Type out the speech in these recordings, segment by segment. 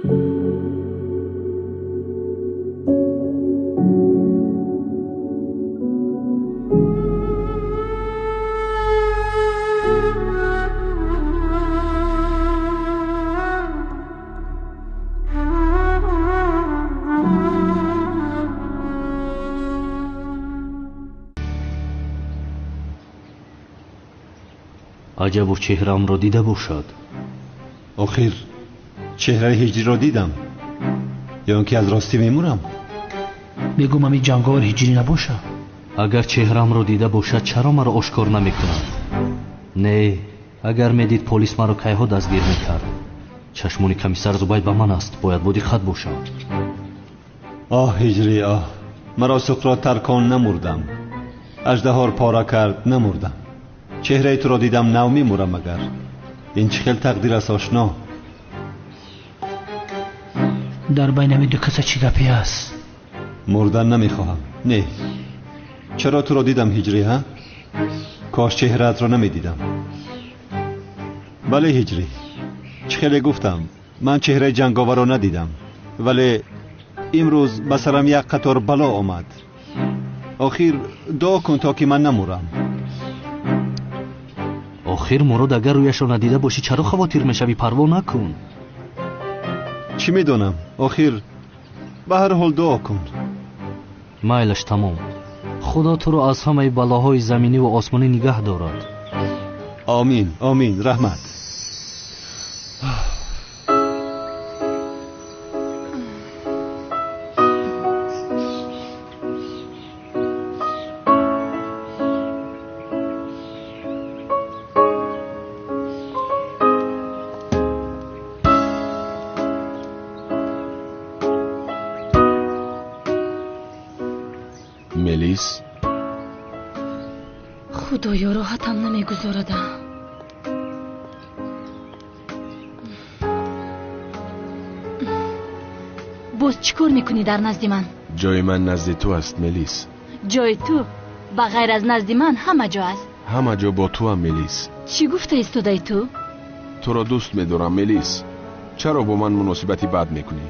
Аҷабо чеҳраамро дида бошад. Охир чеҳраи ҳиҷриро дидам. Ё он ки аз ростӣ мемурам? Мегӯм ами ҷанговар ҳиҷрӣ набошад. Агар чеҳраамро дида бошад, чаро маро ошкор намекунад? Не, агар медид полис маро кайҳо дастгир мекард. Чашмони комиссар Зубайд ба ман аст, бояд бо диққат бошам. Оҳ ҳиҷрӣ, оҳ, маро Суқрот таркон намурдам, аждаҳор пора кард намурдам. Чеҳраи туро дидам нав мемурам. Агар ин чӣ хел тақдир аст ошно? Дар байни ҳамин ду каса чӣ гапе аст? Мурдан намехоҳам. Не, чаро туро дидам ҳиҷрӣ, ҳа? Кош чеҳраатро намедидам. Бале ҳиҷрӣ, чӣ хеле гуфтам, ман чеҳраи ҷанговарро надидам, вале имрӯз ба сарам як қатор бало омад. Охир дуо кун то ки ман намурам. Охир Мурод, агар рӯяшро надида бошӣ чаро хавотир мешавӣ? Парво накун. Чӣ медонам, охир ба ҳар ҳол дуо кун. Майлаш тамом. Худо туро аз ҳамаи балоҳои заминӣ ва осмонӣ нигаҳ дорад. Омин, омин, раҳмат. Мелис? Худоё, роҳатам намегузорада. Боз чӣ кор мекунӣ дар назди ман? Ҷои ман назди ту аст, Мелис. Ҷои ту ба ғайр аз назди ман ҳама ҷо аст. Ҳама ҷо бо туам, Мелис. Чӣ гуфта истодаи ту? Туро дӯст медорам, Мелис. Чаро бо ман муносибати бад мекунӣ?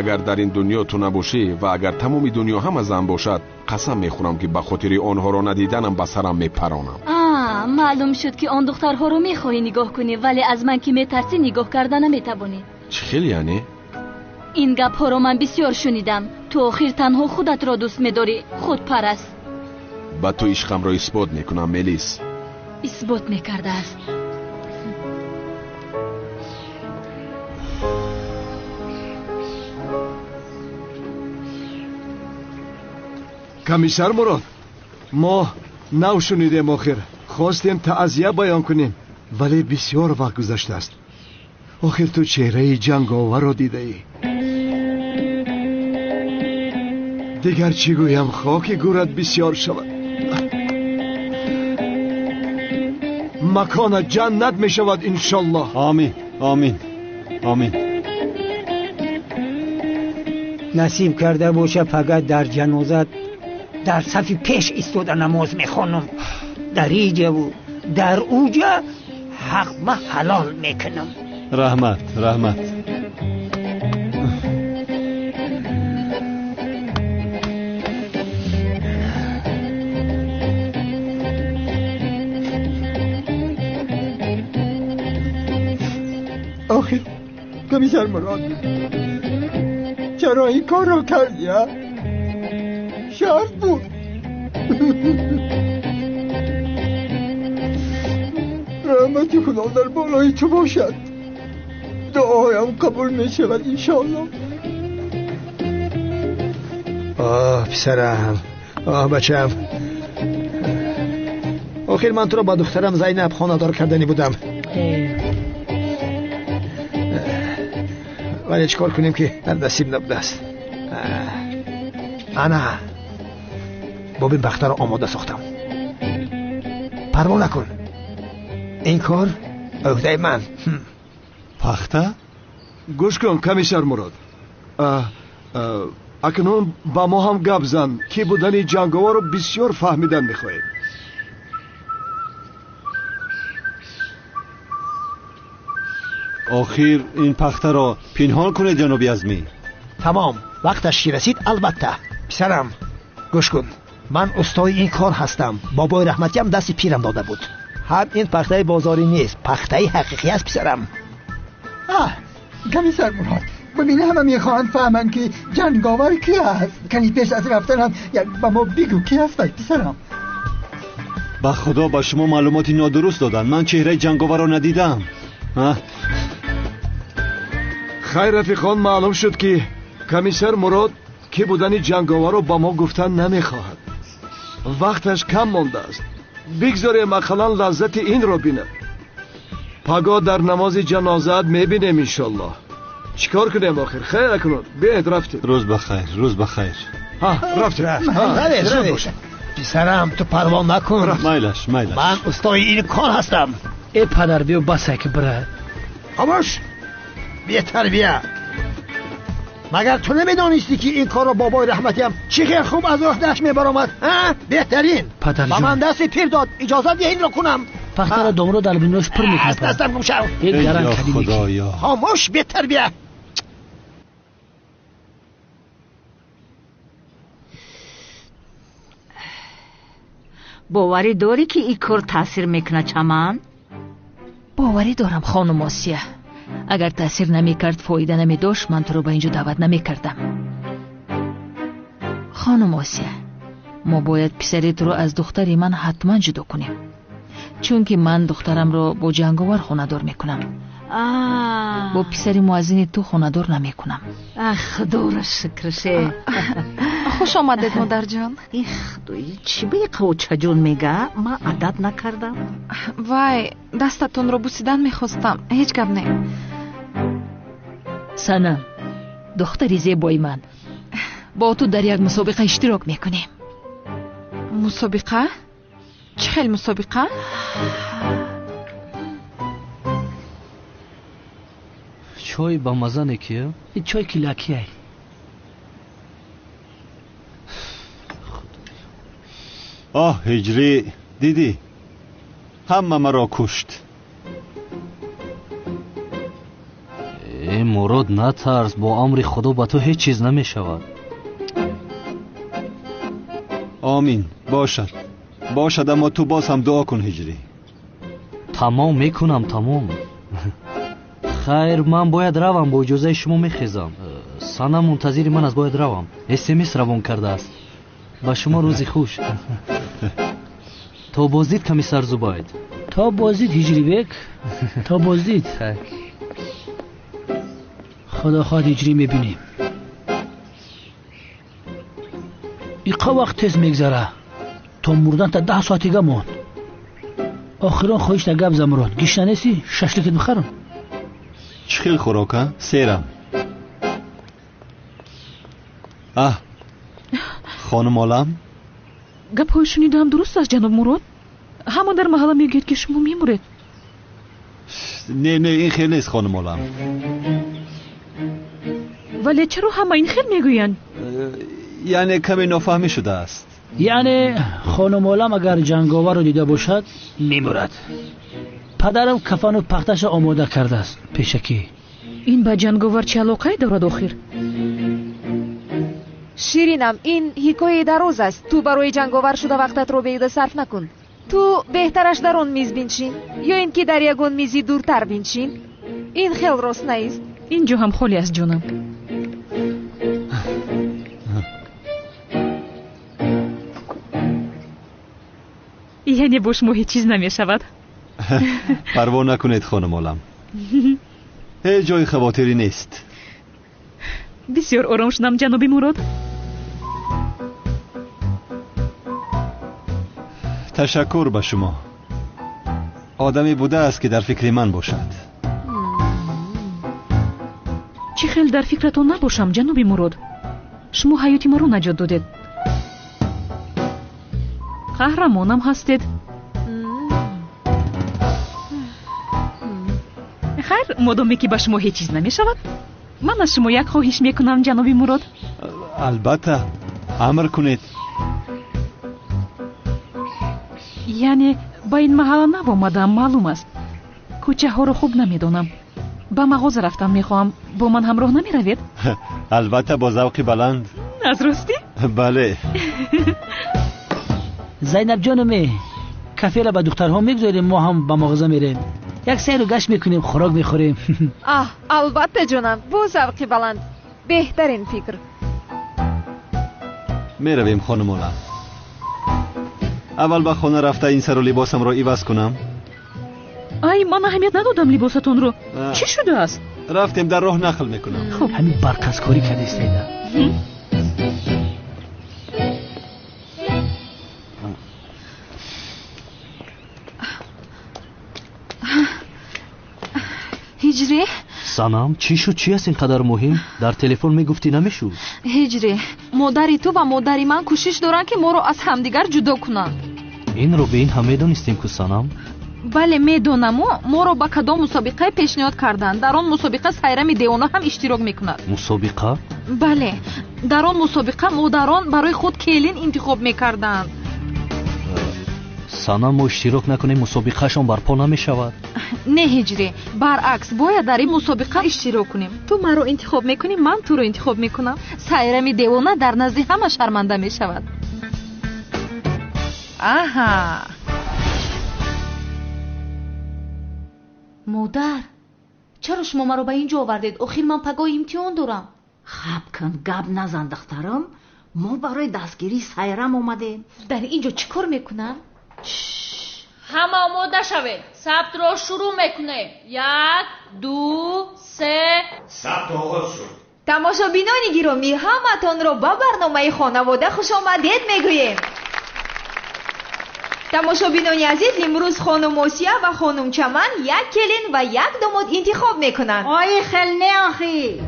Агар дар ин дунё ту набошӣ ва агар тамоми дунё ҳама зан бошад, қасам мехӯрам ки ба хотири онҳоро надиданам ба сарам мепаронам. Маълум шуд ки он духтарҳоро мехоҳӣ нигоҳ кунӣ, вале аз ман ки метарсӣ нигоҳ карда наметавонӣ. Чӣ хел яъне? Ин гапҳоро ман бисёр шунидам. Ту охир танҳо худатро дӯст медорӣ, худпараст. Ба ту ишқамро исбот мекунам, Мелис. Исбот мекардааст. Комиссар Мурод, мо нав шунидем охир. Хостем таъзия баён кунем, вале бисёр вақт гузаштааст. Охир ту чеҳраи ҷанговарро дидаӣ. Дигар чӣ гӯям, хоки гӯрат бисёр шавад. Маконат ҷаннат мешавад иншоллоҳ. Омин, омин, омин. Насиб карда боша фақат дар ҷанозат дар сафи пеш истода намоз мехонам. Дар иҷаву дар уҷа ҳақма ҳалол мекунам. Раҳмат, раҳмат. Охир комиссар Мурод, чаро ин корро кардӣ? Шарт буд. Раҳмати Худо дар болои ту бошад. Дуоям қабул мешавад иншоаллоҳ. Оҳ писарам, оҳ бачам. Охир ман туро ба духтарам Зайнаб хонадор карданӣ будам. Вале чӣ кор кунем ки дар насиб набудааст. Ана бобин бахтаро омода сохтам. Парво накун, ин кор ӯҳдаи ман. Пахта? Гӯш кун комиссар Мурод, акнун ба мо ҳам гап зан, ки будани ҷанговарро бисёр фаҳмидан мехоҳем. Охир ин пахтаро пинҳон кунед, ҷаноби Азмӣ. Тамом, вақташ ки расид, албатта. Писарам, гӯш кун, ман устои ин кор ҳастам. Бобои раҳматиам дасти пирам дода буд. Ҳам ин пахтаи бозорӣ нест, пахтаи ҳақиқӣ аст, писарам. Комиссар Мурод, бибин, ҳама мехоҳанд фаҳманд, ки ҷанговар ки аст. Кани пеш аз рафтанам як ба мо бигӯ, ки аст вай, писарам. Ба худо, ба шумо маълумоти нодуруст доданд. Ман чеҳраи ҷанговарро надидам. Хайр, рафиқон, маълум шуд, ки комиссар Мурод ки будани ҷанговарро ба мо гуфтан намехоҳад. Вақташ кам мондааст, бигзорем ақаллан лаззати инро бинад. Пагоҳ дар намози ҷанозаат мебинем, иншоллоҳ. Чӣ кор кунем охир? Хайр, акнун биед, рафтем. Рӯз ба хайр, рӯз ба хайр. Рафтем. Равед. Писарам, ту парво накун. Майлаш, майлаш. Ман устои ин кор ҳастам. Э падар, биё, басай ки бира. Хомӯш, бетарбия! Магар ту намедонистӣ, ки ин корро бобои раҳматиам чӣ хел хуб аз уҳдааш мебаромад? Беҳтарин. Падарҷон, ба ман дасти пир дод, иҷозат диҳ инро кунам. Пахтаро домро дар бинош пур мекунад. Аз дастам гум шав. Худоё! Хомӯш, бетарбия! Боварӣ дорӣ, ки ин кор таъсир мекунад, Чаман? Боварӣ дорам, хонум Осия. Агар таъсир намекард, фоида намедошт, ман туро ба ин ҷо даъват намекардам. Хонум Осия, мо бояд писари туро аз духтари ман ҳатман ҷудо кунем, чунки ман духтарамро бо ҷанговар хонадор мекунам, бо писари муаззини ту хонадор намекунам. Ах, худоро шукрше. Хуш омадед, модарҷон. Их, худои, чӣ ба иқочаҷон мега? Ман адат накардам. Вай, дастатонро бусидан мехостам, ҳеҷ гап не. Санам, духтари зебои ман, бо ту дар як мусобиқа иштирок мекунем. Мусобиқа? Чӣ хел мусобиқа? Чой ба маза не ки? Чой килакияй. Оҳ, ҳиҷрӣ, дидӣ, ҳама маро кушт. Э Мурод, натарс, бо амри худо ба ту ҳеҷ чиз намешавад. Омин, бошад, бошад, аммо ту боз ҳам дуо кун, ҳиҷрӣ. Тамом мекунам, тамом. Хайр, ман бояд равам, бо иҷозаи шумо мехезам. Санам мунтазири ман аст, бояд равам. СМС равон кардааст. Ба шумо рӯзи хуш. То боздид, комиссар Зубайд. То боздид, Ҳиҷрибек, то боздид. Худо хоҳад, ҳиҷрӣ мебинем. Иқа вақт тез мегзара. То мурдан та 10 соатига монд. Охирон хоҳишта гап за, Мурод, гишна нестӣ? Шашликет бихарам. Чӣ хел хӯрока? Серам. Аҳ, хонум Олам. Гапҳои шунидаам дуруст аст, ҷаноб Мурод? Ҳама дар маҳалла мегӯяд, ки шумо мемуред. Не, не, ин хел нест, хонум Олам. Вале чаро ҳама ин хел мегӯянд? Яъне каме нофаҳмӣ шудааст. Яъне хонум Олам агар ҷанговарро дида бошад, мемурад. Падарам кафану пахташа омода кардааст пешакӣ. Ин ба ҷанговар чӣ алоқае дорад охир? Ширинам, ин ҳикояи дароз аст. Ту барои ҷанговар шуда вақтатро беҳуда сарф накун. Ту беҳтараш дар он миз биншин, ё ин ки дар ягон мизи дуртар биншин. Ин хел рост наист. Ин ҷо ҳам холӣ аст, ҷонам. Яъне бо шумо ҳеҷ чиз намешавад? Парво накунед, хонум Олам, ҳеҷ ҷои хавотирӣ нест. Бисёр ором шудам, ҷаноби Мурод. Ташаккур ба шумо. Одаме будааст, ки дар фикри ман бошад. Чӣ хел дар фикратон набошам, ҷаноби Мурод? Шумо ҳаёти маро наҷот додед, қаҳрамонам ҳастед. Хайр, модоме ки ба шумо ҳеҷ чиз намешавад, ман аз шумо як хоҳиш мекунам, ҷаноби Мурод. Албатта, амр кунед. Яъне ба ин маҳалла нав омадаам, маълум аст, кӯчаҳоро хуб намедонам. Ба мағоза рафтан мехоҳам. Бо ман ҳамроҳ намеравед? Албатта, бо завқи баланд. Аз ростӣ? Бале. Зайнаб ҷонуме, каферо ба духтарҳо мегузорем, мо ҳам ба мағоза мерем. Як сайру гашт мекунем, хӯрок мехӯрем. Аҳ, албатта ҷонам, бо завқи баланд. Беҳтарин фикр. Меравем, хонумола. Аввал ба хона рафта ин сару либосамро иваз кунам. Ай, ман аҳамият надодам либосатонро. Чӣ шудааст? Рафтем, дар роҳ нақл мекунам. Хуб. Ҳамин барқазкорӣ кардистеда. Ҳиҷрӣ? Санам, чӣ шуд? Чӣ аст ин қадар муҳим? Дар телефон мегуфтӣ, намешуд. Ҳиҷрӣ, модари ту ва модари ман кӯшиш доранд, ки моро аз ҳамдигар ҷудо кунанд. Инро бе ин ҳам медонистем ку, Санам. Бале, медонаму моро ба кадом мусобиқае пешниҳод карданд. Дар он мусобиқа Сайрами девона ҳам иштирок мекунад. Мусобиқа? Бале, дар он мусобиқа модарон барои худ келин интихоб мекарданд. Санам, мо иштирок накунем, мусобиқаашон барпо намешавад. Не, Ҳиҷрӣ, баръакс, бояд дар ин мусобиқа иштирок кунем. Ту маро интихоб мекунӣ, ман туро интихоб мекунам. Сайрами девона дар назди ҳама шарманда мешавад. Аҳа. Модар, чаро шумо маро ба ин ҷо овардед? Охир ман пагоҳ имтиҳон дорам. Хаб кун, гап назан, духтарам. Мо барои дастгирии Сайрам омадем. Дар ин ҷо чӣ кор мекунам? Ҳама омода шавед, сабтро шурӯъ мекунем. Як, ду, се. Сабт оғоз шуд. Тамошобинони гиромӣ, ҳаматонро ба барномаи хонавода хушомадед мегӯем. Тамошобинони азиз, имрӯз хонум Осия ва хонум Чаман як келин ва як домод интихоб мекунанд. Ои, хел не, охи.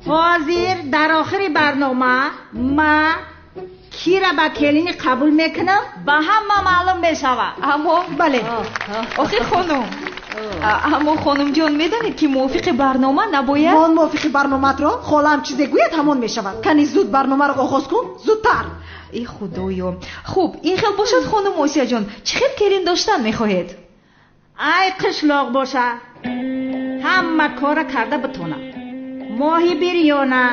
Ҳозир дар охири барнома ма кира ба келини қабул мекунам, ба ҳама маълум мешавад. Аммо бале, охир хонум, аммо хонумҷон, медонед, ки мувофиқи барнома набояд. Мон мувофиқи барномаатро, холаам чизе гӯяд, ҳамон мешавад. Кани, зуд барномаро оғоз кун, зудтар. И худоё, хуб, ин хел бошад, хонум Осияҷон, чӣ хел келин доштан мехоҳед? Ай, қишлоқ боша, ҳама кора карда битона, моҳи бирёна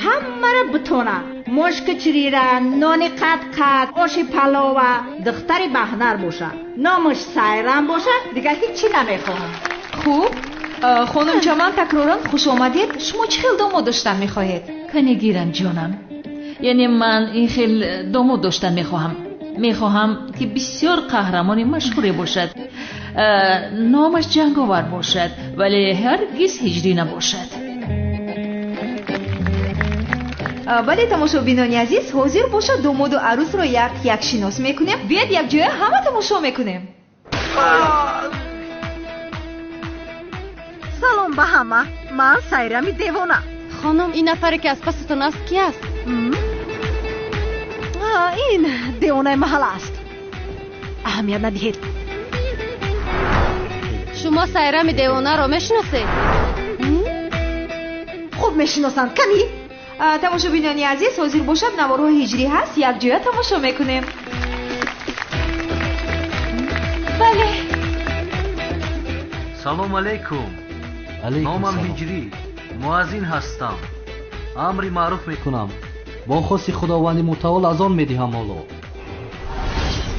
ҳамаро битона, мошкичирира, нони қадқад, оши палова, духтари баҳнар боша, номаш Сайрам боша, дигар ҳеҷ чӣ намехоҳам. Хуб, хонум Чаман, такроран хушомадед. Шумо чӣ хел домод доштан мехоҳед? Кане гирам, ҷонам, яъне ман ин хел домод доштан мехоҳам. Мехоҳам, ки бисёр қаҳрамони машҳуре бошад, номаш Ҷанговар бошад, вале ҳаргиз Ҳиҷрӣ набошад. Бале, тамошобинони азиз, ҳозир бошад, домоду арӯсро як як шинос мекунем. Биёед, якҷоя ҳама тамошо мекунем. Салом ба ҳама, ман Сайрами девона. Хонум, ин нафаре, ки аз пасатон аст, ки аст? Ин девонаи маҳалла аст, аҳамият надиҳед. Шумо Сайрами девонаро мешиносед? Хуб мешиносанд, кани. Тамошобинони азиз, ҳозир бошад, наворҳои Ҳиҷрӣ ҳаст, якҷоя тамошо мекунем. Бале. Салом алейкум. Номам Ҳиҷрӣ, муаззин ҳастам. Амри маъруф мекунам, бо хости Худованди мутаол азон медиҳам ҳоло.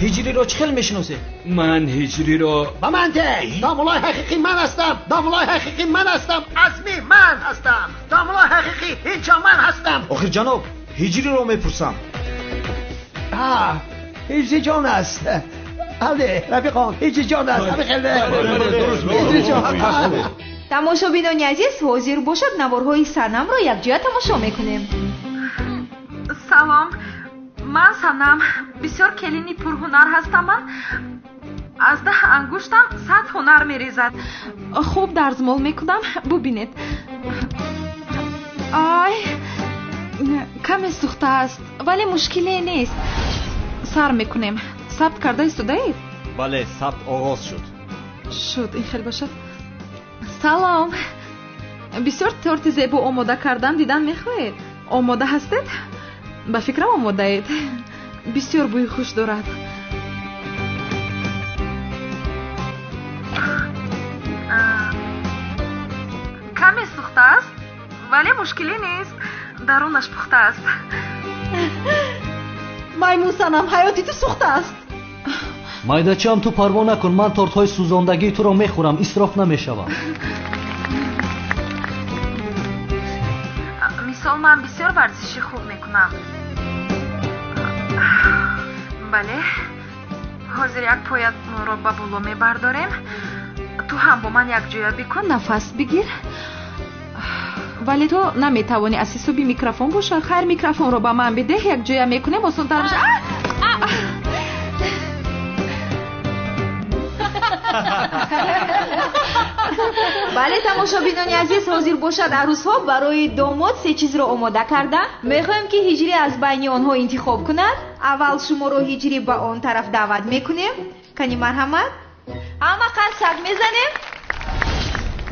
Ҳиҷриро чӣ хел мешиносед? Ман Ҳиҷриро Ба ман де! Домулои ҳақиқӣ ман ҳастам, домулои ҳақиқӣ ман ҳастам, азми ман ҳастам, домулои ҳақиқӣ инҷо ман ҳастам. Охир ҷаноб, Ҳиҷриро мепурсам. Ҳиҷри ҷон аст. Ҳале, рафиқон, ҳиҷри ҷон аст. Ҳиҷри ҷон. Тамошобинони азиз, ҳозир бошад, наворҳои Санамро якҷоя тамошо мекунем. Салом, ман Санам, бисёр келини пурҳунар ҳастам. Ман аз 10 ангуштам 100 ҳунар мерезад. Хуб дарзмол мекунам, бубинед. Ай, каме сӯхтааст, вале мушкиле нест. Сар мекунем. Сабт карда истодаед? Бале, сабт оғоз шуд. Шуд, ин хел бошад. Салом, бисёр торти зебо омода кардам, дидан мехоҳед? Омода ҳастед? Ба фикрам, омодаед. Бисёр бӯи хуш дорад. Каме сӯхтааст, вале мушкиле нест. Дарунаш пухтааст. Маймун Санам, ҳаёти ту сӯхтааст. Майдачам, ту парво накун, ман тортҳои сӯзондагии туро мехӯрам, исроф намешавам. Мисол, ман бисёр варзиши хуб мекунам. Бале, ҳозир як поятро ба боло мебардорем. Ту ҳам бо ман якҷоя бикун, нафас бигир. Вале ту наметавонӣ аз ҳисоби микрофон бошад. Хайр, микрофонро ба ман бидеҳ, якҷоя мекунем, осонтар мешавад. Бале, тамошобинони азиз, ҳозир бошад арӯсҳо барои домод се чизро омода карда. Мехоҳем, ки Ҳиҷрӣ аз байни онҳо интихоб кунад. Аввал шуморо Ҳиҷрӣ ба он тараф даъват мекунем. Кани марҳамат. Ҳама қарсак мезанем.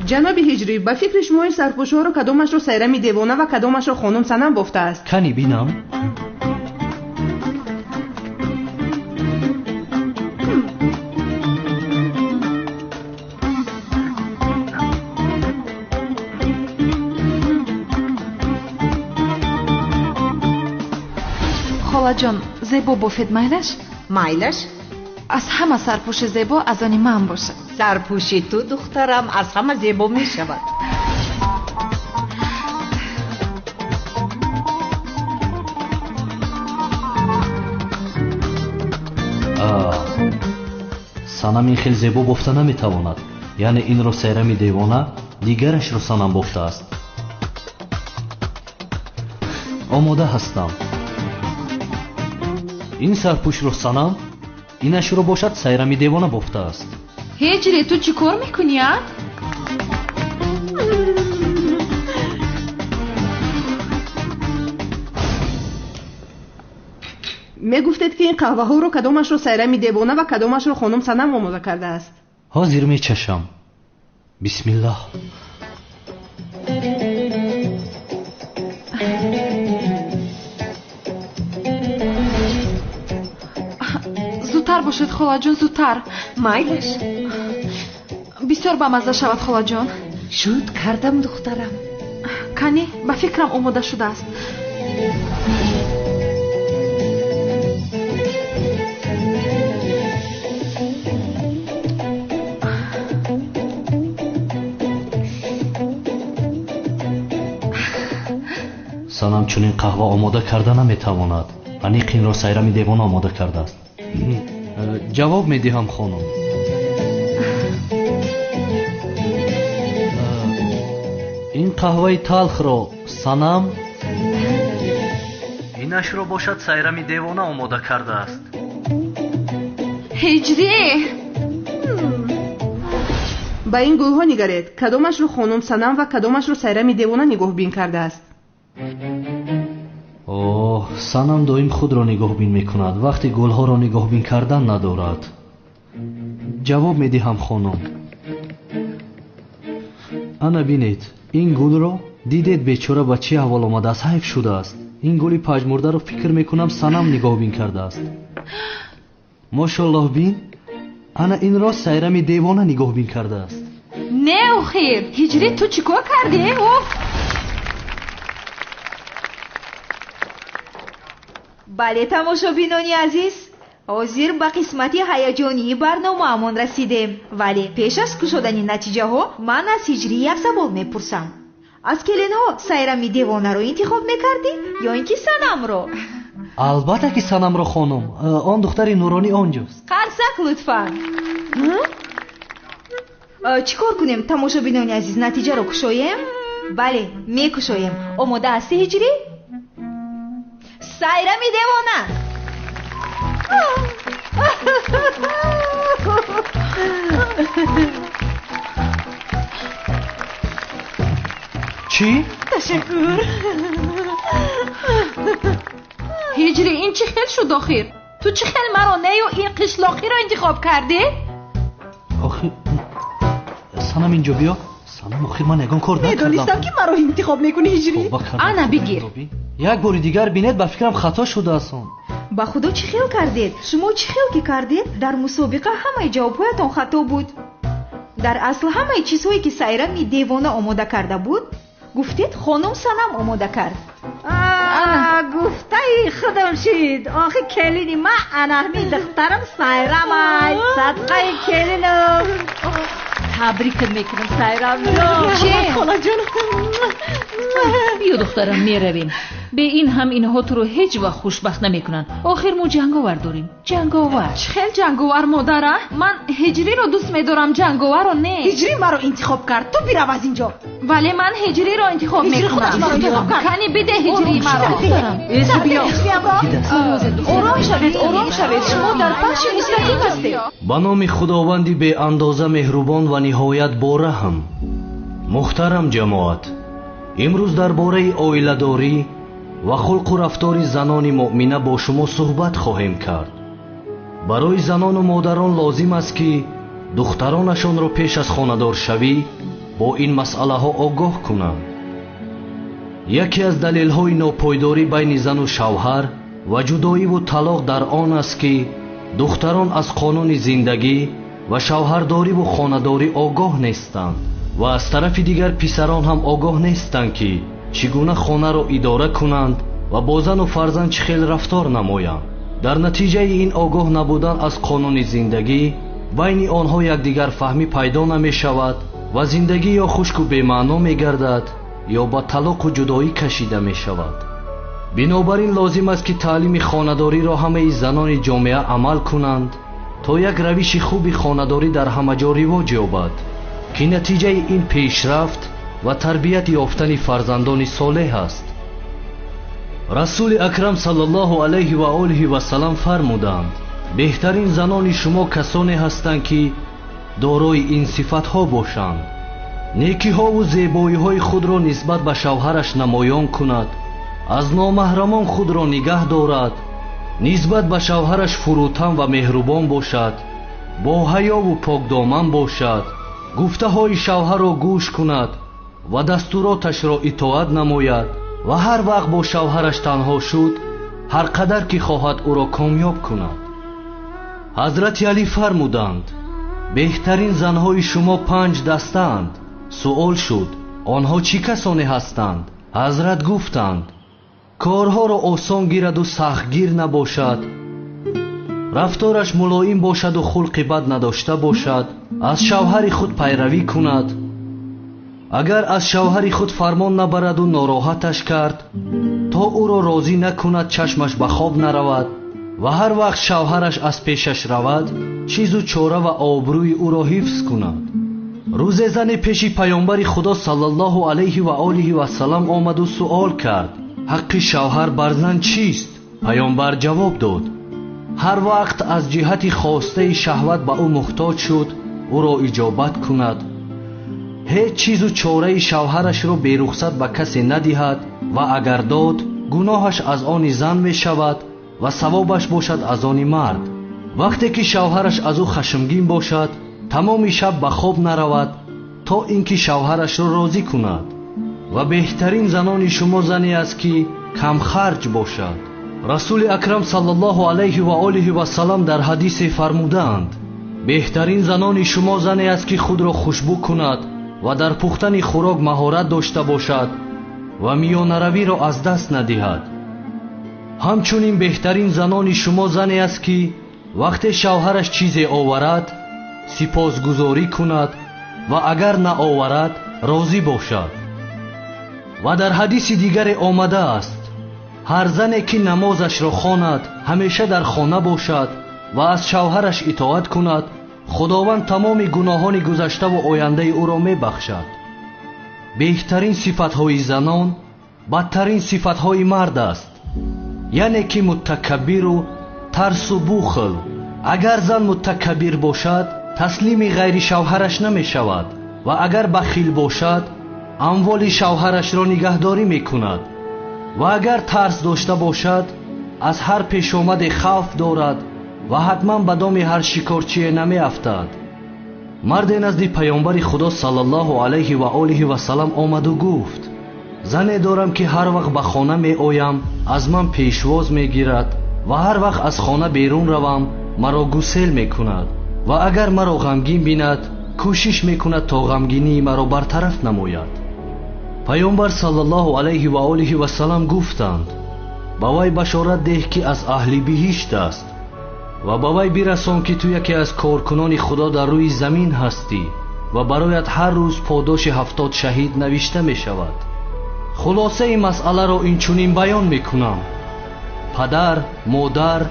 Ҷаноби Ҳиҷрӣ, ба фикри шумо ин сарпӯшҳоро кадомашро Сайрами девона ва кадомашро хонум Санам бофтааст? Кани бинам. Холаҷон, зебо бофед, майлаш? Майлаш. Аз ҳама сарпӯши зебо аз они ман бошад. Сарпӯши ту, духтарам, аз ҳама зебо мешавад. Санам ин хел зебо бофта наметавонад. Яъне инро Сайрами девона, дигарашро Санам бофтааст. Омода ҳастам. Ин сарпӯшро Санам, инашро бошад Сайрами девона бофтааст. Ҳиҷрӣ, ту чӣ кор мекунӣ, а? Мегуфтед, ки ин қаҳваҳоро кадомашро Сайрами девона ва кадомашро хонум Санам омода кардааст? Ҳозир мечашам. Бисмиллоҳ. Зудтар бошед, холаҷон, зудтар. Майлаш. Бисёр бамазза шавад, холаҷон. Шуд кардам, духтарам. Кани, ба фикрам омода шудааст. Санам чунин қаҳва омода карда наметавонад. Аниқ инро Сайрами девона омода кардааст. Ҷавоб медиҳам, хонум. Ин қаҳваи талхро Санам, инашро бошад Сайрами девона омода кардааст. Ҳиҷрӣ! Ба ин гулҳо нигаред, кадомашро хонум Санам ва кадомашро Сайрами девона нигоҳбин кардааст. Оҳ, Санам доим худро нигоҳбин мекунад, вақти гулҳоро нигоҳбин кардан надорад. Ҷавоб медиҳам, хонум. Ана бинед, ин гулро дидед, бечора ба чӣ аҳвол омадааст, ҳайф шудааст. Ин гули пажмурдаро фикр мекунам Санам нигоҳбин кардааст. Мошаллоҳ, бин, ана инро Сайрами девона нигоҳбин кардааст. Не, охир, Ҳиҷрӣ, ту чӣ кор кардӣ? Уф! Бале, тамошобинони азиз, ҳозир ба қисмати ҳаяҷонии барномаамон расидем. Вале пеш аз кушодани натиҷаҳо ман аз Ҳиҷрӣ як савол мепурсам. Аз келинҳо Сайрами девонаро интихоб мекардӣ ё ин ки Санамро? Албатта ки Санамро, хонум. Он духтари нуронӣ онҷост. Қарсак, лутфан. Чӣ кор кунем, тамошобинони азиз, натиҷаро кушоем? Бале, мекушоем. Омода ҳастӣ, Ҳиҷрӣ? Сайрами девона. Чӣ? Ташаккур. Ҳиҷрӣ, ин чӣ хел шуд охир? Ту чӣ хел маро нею ин қишлоқиро интихоб кардӣ? Охир, Санам, инҷо биё. Санам, охир ман ягон кор накардам. Медонистам, ки маро интихоб мекунӣ, Ҳиҷрӣ. Ана бигир. Як бори дигар бинед, ба фикрам хато шудааст он. Ба худо, чӣ хел кардед? Шумо чӣ хел ки кардед? Дар мусобиқа ҳамаи ҷавобҳоятон хато буд. Дар асл ҳамаи чизҳое ки Сайрами девона омода карда буд, гуфтед хонум Санам омода кард. Гуфтаи худам шид. Охи келини ма анаҳми духтарам Сайрамай. Садқаи келинам. Табрикат мекунам, Сайрам. Че? Холаҷон. Биё духтарам, меравем. Бе ин ҳам инҳо туро ҳеҷ вақт хушбахт намекунанд. Охир мо ҷанговар дорем. Ҷанговар. Чӣ хел ҷанговар, модара? Ман Ҳиҷриро дӯст медорам, ҷанговарро не. Ҳиҷрӣ маро интихоб кард. Ту бирав аз инҷо. Вале ман Ҳиҷриро интихоб мекунам. Кани биде Ҳиҷри маро. Ором шавед, ором шавед. Шумо дар пахши мустақим ҳастед. Ба номи Худованди беандоза меҳрубон ва ниҳоят бораҳм. Муҳтарам ҷамоат, имрӯз дар бораи оиладорӣ ва хулқу рафтори занони муъмина бо шумо суҳбат хоҳем кард. Барои занону модарон лозим аст, ки духтаронашонро пеш аз хонадоршавӣ бо ин масъалаҳо огоҳ кунанд. Яке аз далелҳои нопойдорӣ байни зану шавҳар ва ҷудоиву талоқ дар он аст, ки духтарон аз қонуни зиндагӣ ва шавҳардориву хонадорӣ огоҳ нестанд ва аз тарафи дигар писарон ҳам огоҳ нестанд, ки чӣ гуна хонаро идора кунанд ва бо зану фарзанд чӣ хел рафтор намоянд. Дар натиҷаи ин огоҳ набудан аз қонуни зиндагӣ байни онҳо якдигарфаҳмӣ пайдо намешавад ва зиндагӣ ё хушку бемаъно мегардад ё ба талоқу ҷудоӣ кашида мешавад. Бинобар ин лозим аст, ки таълими хонадориро ҳамаи занони ҷомеа амал кунанд, то як равиши хуби хонадорӣ дар ҳама ҷо ривоҷ ёбад, ки натиҷаи ин пешрафт ва тарбият ёфтани фарзандони солеҳ аст. Расули акрам саллаллоҳу алайҳи ва олиҳи васалам фармуданд: беҳтарин занони шумо касоне ҳастанд, ки дорои ин сифатҳо бошанд. Некиҳову зебоиҳои худро нисбат ба шавҳараш намоён кунад, аз номаҳрамон худро нигаҳ дорад, нисбат ба шавҳараш фурӯтан ва меҳрубон бошад, бо ҳаёву покдоман бошад, гуфтаҳои шавҳарро гӯш кунад ва дастуроташро итоат намояд ва ҳар вақт бо шавҳараш танҳо шуд, ҳар қадар ки хоҳад ӯро комёб кунад. Ҳазрати Алӣ фармуданд: беҳтарин занҳои шумо 5 дастаанд. Суол шуд: онҳо чӣ касоне ҳастанд? Ҳазрат гуфтанд: корҳоро осон гираду сахтгир набошад, рафтораш мулоим бошаду хулқи бад надошта бошад, аз шавҳари худ пайравӣ кунад. Агар аз шавҳари худ фармон набараду нороҳаташ кард, то ӯро розӣ накунад чашмаш ба хоб наравад ва ҳар вақт шавҳараш аз пешаш равад, чизу чора ва обрӯи ӯро ҳифз кунад. Рӯзе зане пеши паёмбари Худо саллаллоҳу алайҳи ва олиҳи васалам омаду суол кард: ҳаққи шавҳар бар зан чист? Паёмбар ҷавоб дод: ҳар вақт аз ҷиҳати хостаи шаҳват ба ӯ муҳтоҷ шуд, ӯро иҷобат кунад. Ҳеҷ чизу чораи шавҳарашро берухсат ба касе надиҳад ва агар дод, гуноҳаш аз они зан мешавад ва савобаш бошад аз они мард. Вақте ки шавҳараш аз ӯ хашмгин бошад, тамоми шаб ба хоб наравад, то ин ки шавҳарашро розӣ кунад. Ва беҳтарин занони шумо зане аст, ки камхарҷ бошад. Расули акрам саллаллоҳу алайҳи ва олиҳи васалам дар ҳадисе фармудаанд: беҳтарин занони шумо зане аст, ки худро хушбӯ кунад ва дар пухтани хӯрок маҳорат дошта бошад ва миёнаравиро аз даст надиҳад. Ҳамчунин беҳтарин занони шумо зане аст, ки вақте шавҳараш чизе оварад, сипосгузорӣ кунад ва агар наоварад, розӣ бошад. Ва дар ҳадиси дигаре омадааст: ҳар зане ки намозашро хонад, ҳамеша дар хона бошад ва аз шавҳараш итоат кунад, Худованд тамоми гуноҳони гузаштаву ояндаи ӯро мебахшад. Беҳтарин сифатҳои занон бадтарин сифатҳои мард аст, яъне ки мутакаббиру тарсу бухл. Агар зан мутакаббир бошад, таслими ғайри шавҳараш намешавад ва агар бахил бошад, амволи шавҳарашро нигаҳдорӣ мекунад ва агар тарс дошта бошад, аз ҳар пешомаде хавф дорад ва ҳатман ба доми ҳар шикорчие намеафтад. Марде назди паёмбари Худо саллаллоҳу алайҳи ва олиҳи васалам омаду гуфт: зане дорам, ки ҳар вақт ба хона меоям, аз ман пешвоз мегирад ва ҳар вақт аз хона берун равам, маро гусел мекунад ва агар маро ғамгин бинад, Кӯшиш мекунад то ғамгинии маро бартараф намояд. Паёмбар саллаллоҳу алайҳи ва олиҳи васаллам гуфтанд: ба вай башорат деҳ, ки аз аҳли биҳишт аст, ва ба вай бирасон, ки ту яке аз коркунони Худо дар рӯи замин ҳастӣ ва бароят ҳар рӯз подоши 70 шаҳид навишта мешавад. Хулосаи масъаларо инчунин баён мекунам: падар, модар,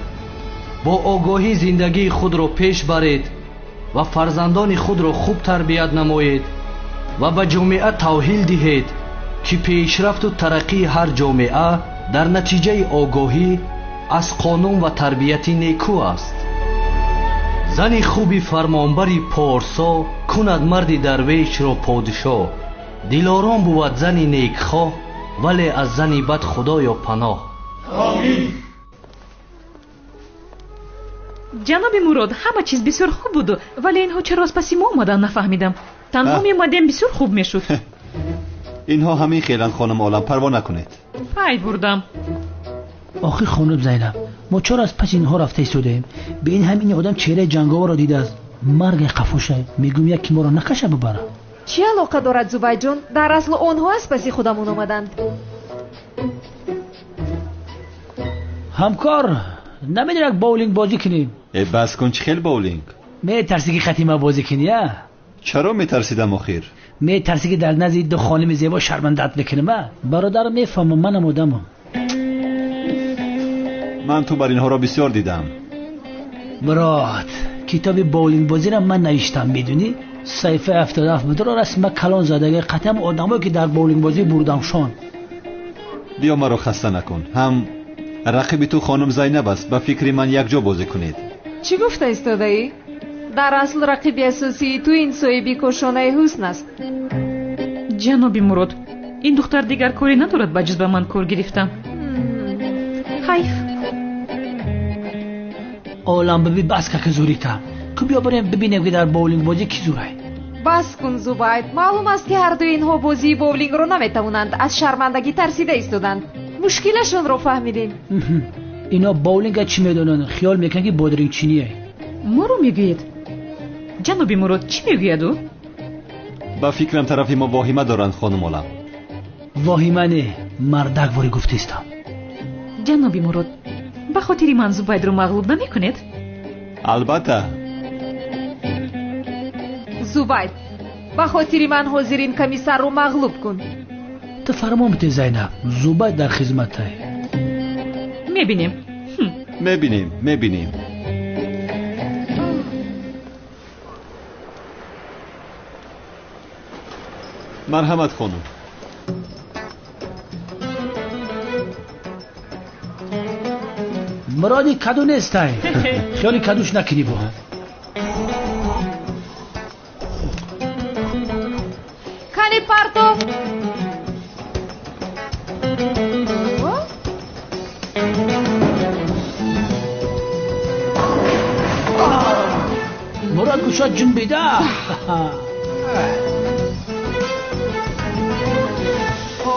бо огоҳӣ зиндагии худро пеш баред ва фарзандони худро хуб тарбият намоед ва ба ҷомеа тавҳил диҳед, ки пешрафту тараққии ҳар ҷомеа дар натиҷаи огоҳӣ аз қонун ва тарбияти некӯ аст. Зани хуби фармонбари порсо кунад марди дарвешро подшоҳ. Дилором бувад зани некхоҳ, вале аз зани бад Худоё паноҳ. Омин. Ҷаноби Мурод, ҳама чиз бисёр хуб буду, вале инҳо чаро аз паси мо омаданд, нафаҳмидам. Танҳо меомадем, бисёр хуб мешуд. Инҳо ҳамин хеланд, хонум Олам, парво накунед. Пай бурдам. Охир хонум Зайнаб, мо чаро аз паси инҳо рафта истодаем? Ба ин ҳам ин одам чеҳраи ҷанговарро дидааст. Марги қафоша, мегӯм яке моро накаша бибара. Чӣ алоқа дорад, Зубайдҷон? Дар асл онҳо аз паси худамон омаданд. Ҳамкор, намедонӣ як боулинг бозӣ кунем? Э, бас кун, чӣ хел боулинг? Метарсӣ ки хатима бозӣ кунӣ, а? Чаро метарсидам охир? Метарсӣ ки дар назди ду хоними зебо шармандат мекунем, а? Бародар, мефаҳмам, манам одамам. Ман ту бар инҳоро бисёр дидам. Мурод, китоби боулингбозиро ман навиштам, медунӣ? Саҳифаи 77 будро расма калон задаги қатъам одамое ки дар боулингбозӣ бурдамшон. Биё маро хаста накун. Ҳам рақиби ту хонум Зайнаб аст, ба фикри ман якҷо бозӣ кунед. Чӣ гуфта истодаӣ? Дар асл рақиби асосии ту ин соҳиби кошонаи ҳусн аст. Ҷаноби Мурод, ин духтар дигар коре надорад ба ҷуз ба ман кор гирифтан. Ҳайф. Олам биби, бас ка зурита. Ку биё барем бибинем, ки дар боулингбозӣ кӣ зурай. Бас кун, Зубайд. Маълум аст, ки ҳардуи инҳо бозии боулингро наметавонанд, аз шармандагӣ тарсида истоданд. Мушкилашонро фаҳмидем. Ино боулинга чӣ медонанд? Хиёл мекунанд, ки бодирингчиние. Моро мегӯед? Ҷаноби Мурод, чӣ мегӯяд ӯ? Ба фикрам тарафи мо воҳима доранд, хонум Олам. Воҳима не, мардак ворӣ гуфтистам. Ҷаноби Мурод, ба хотири ман Зубайдро мағлуб намекунед? Албатта. Зубайд, ба хотири ман ҳозир ин комиссарро мағлуб кун. Ту фармон бидеҳ, Зайнаб, Зубайд дар хизматай. Мебинем. Мебинем, мебинем. Марҳамат, хонум. Муроди каду нестай. Хиёли кадуш накунӣ бо. Кани партов. Мурод гӯшот ҷунбида.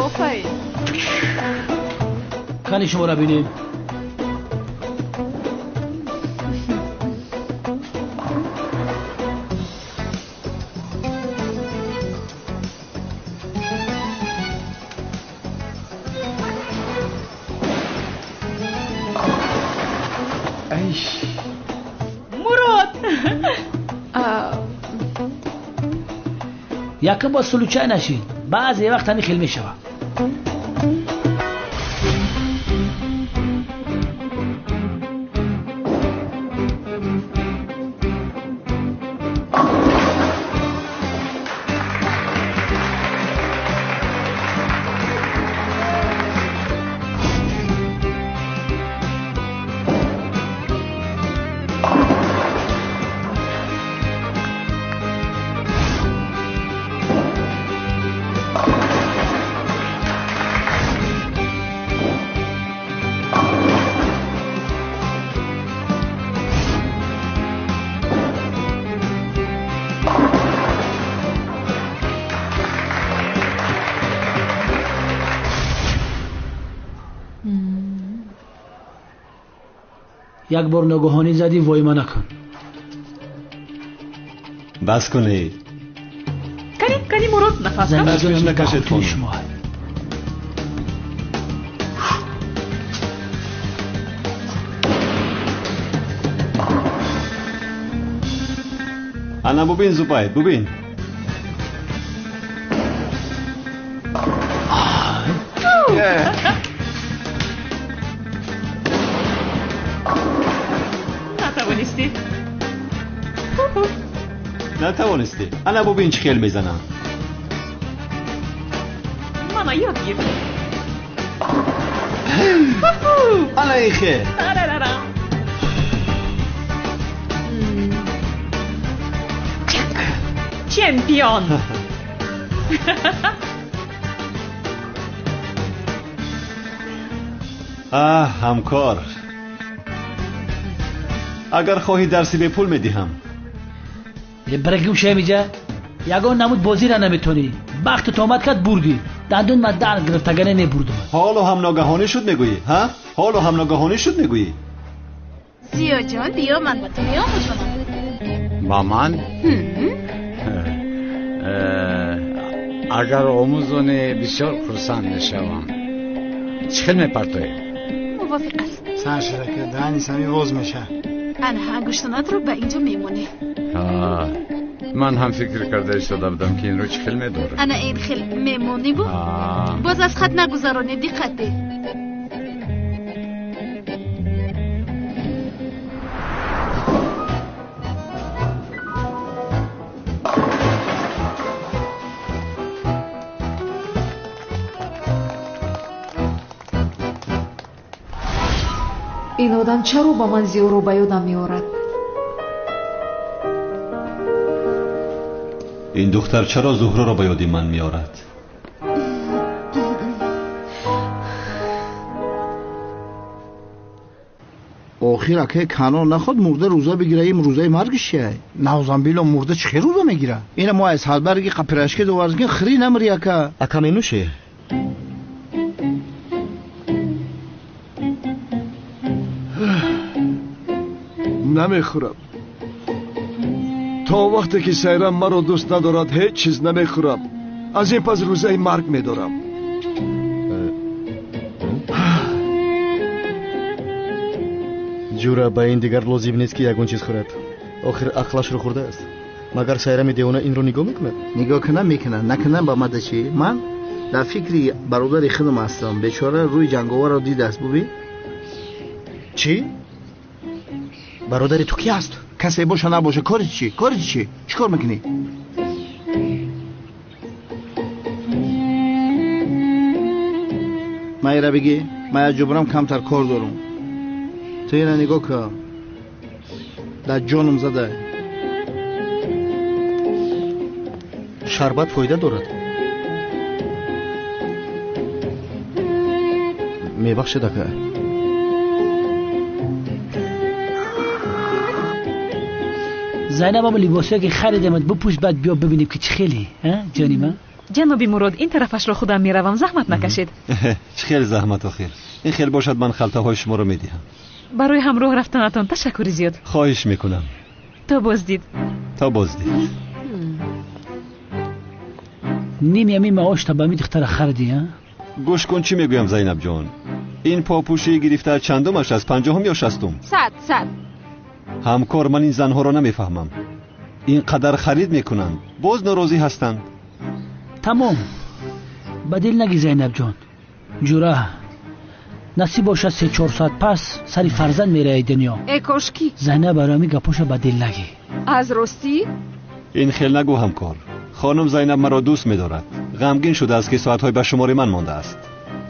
Офарин. Кани шуморо бинем. Мурод! Якум бор случай нашид. Баъзе вақт ҳамин хел мешавад. Як бор ногоҳонӣ задӣ, войма накун. Бас кунед. Кани Мурод, нафас каш. Ташвиш накашед хонум. Ана бубин Зубайд, бубин. Натавонистӣ. Натавонистӣ. Ана бубин чӣ хел мезанам. Мана ёд гир. Ана ин хел. Чемпион. Аҳ, ҳамкор. Агар хоҳӣ дарси бепул медиҳам. Барагим шамиҷа, ягон намуд бозира наметонӣ. Бахтат омад кард бурдӣ. Дандон ма дар гирифтагане мебурдум. Ҳоло ҳам ногаҳонӣ шуд мегӯӣ, ҳа? Ҳоло ҳам ногаҳонӣ шуд мегӯӣ? Зиёҷон, биё ман ба ту меомӯзонам. Ба ман? Агар омӯзонӣ бисёр хурсанд мешавам. Чӣ хел мепартоӣ? Мувофиқ аст. Сар шуда ки даҳани сами воз меша. Ана ангуштонатро ба инҷо мемонӣ. Ман ҳам фикр карда истода будам ки инро чӣ хел медорам. Ана ин хел мемониву боз аз хат нагузаронӣ, диққат деҳ. Ин одам чаро ба ман Зиёро ба ёдам меорад? Ин духтар чаро Зуҳроро ба ёди ман меорад? Охир акай Канон наход мурда рӯза бигира, ин рӯзаи маргиш чия? Навзамбило мурда чӣ хел рӯза мегира? Ина мо аз ҳалбарги қапирашке доварзген хири намри ака. Ака менӯшӣ? Намехӯрам. То вақте ки Сайрам маро дӯст надорад, ҳеҷ чиз намехӯрам. Аз ин пас рӯзаи марг медорам. Ҷура, ба ин дигар лозим нест ки ягон чиз хӯрад. Охир ақлашро хӯрдааст. Магар Сайрами девона инро нигоҳ мекунад? Нигоҳ кунам мекунад, накунам ба мада чӣ? Ман дар фикри бародари худам ҳастам. Бечора рӯи ҷанговарро дидааст, бубин. Чӣ? Бародари ту ки аст? Касе боша набоша, кори чӣ? Кори чӣ? Чӣ кор мекунӣ? Ман ира бигӣ, ман аз ҷубрам камтар кор дорам. Ту ина нигоҳ кун. Дар ҷонам зада. Шарбат фоида дорад. Мебахшед ака. Зайнаб, ама либосое ки харидамат бипӯш, баъд биё бибинем ки чӣ хеле, ҷони ман. Ҷаноби Мурод, ин тарафашро худам меравам, заҳмат накашед. Чӣ хел заҳмат охир? Ин хел бошад ман халтаҳои шуморо медиҳам. Барои ҳамроҳ рафтанатон ташаккури зиёд. Хоҳиш мекунам. То боздид. То боздид. Ними ами маошта ба ми духтара хариди, а? Гӯш кун чӣ мегӯям, Зайнабҷон. Ин попӯшии гирифта чандумаш аст, 50-ум ё 60-ум? 100. Ҳамкор, ман ин занҳоро намефаҳмам. Ин қадар харид мекунанд, боз норозӣ ҳастанд. Тамом. Ба дил нагӣ, Зайнабҷон. Ҷура, насиб бошад 3-4 соат пас сари фарзанд мераи дунё. Э кошки. Зайнаб, барои гапоша ба дил нагӣ. Аз ростӣ? Ин хел нагӯ ҳамкор. Хонум Зайнаб маро дӯст медорад. Ғамгин шудааст ки соатҳои ба шумори ман мондааст.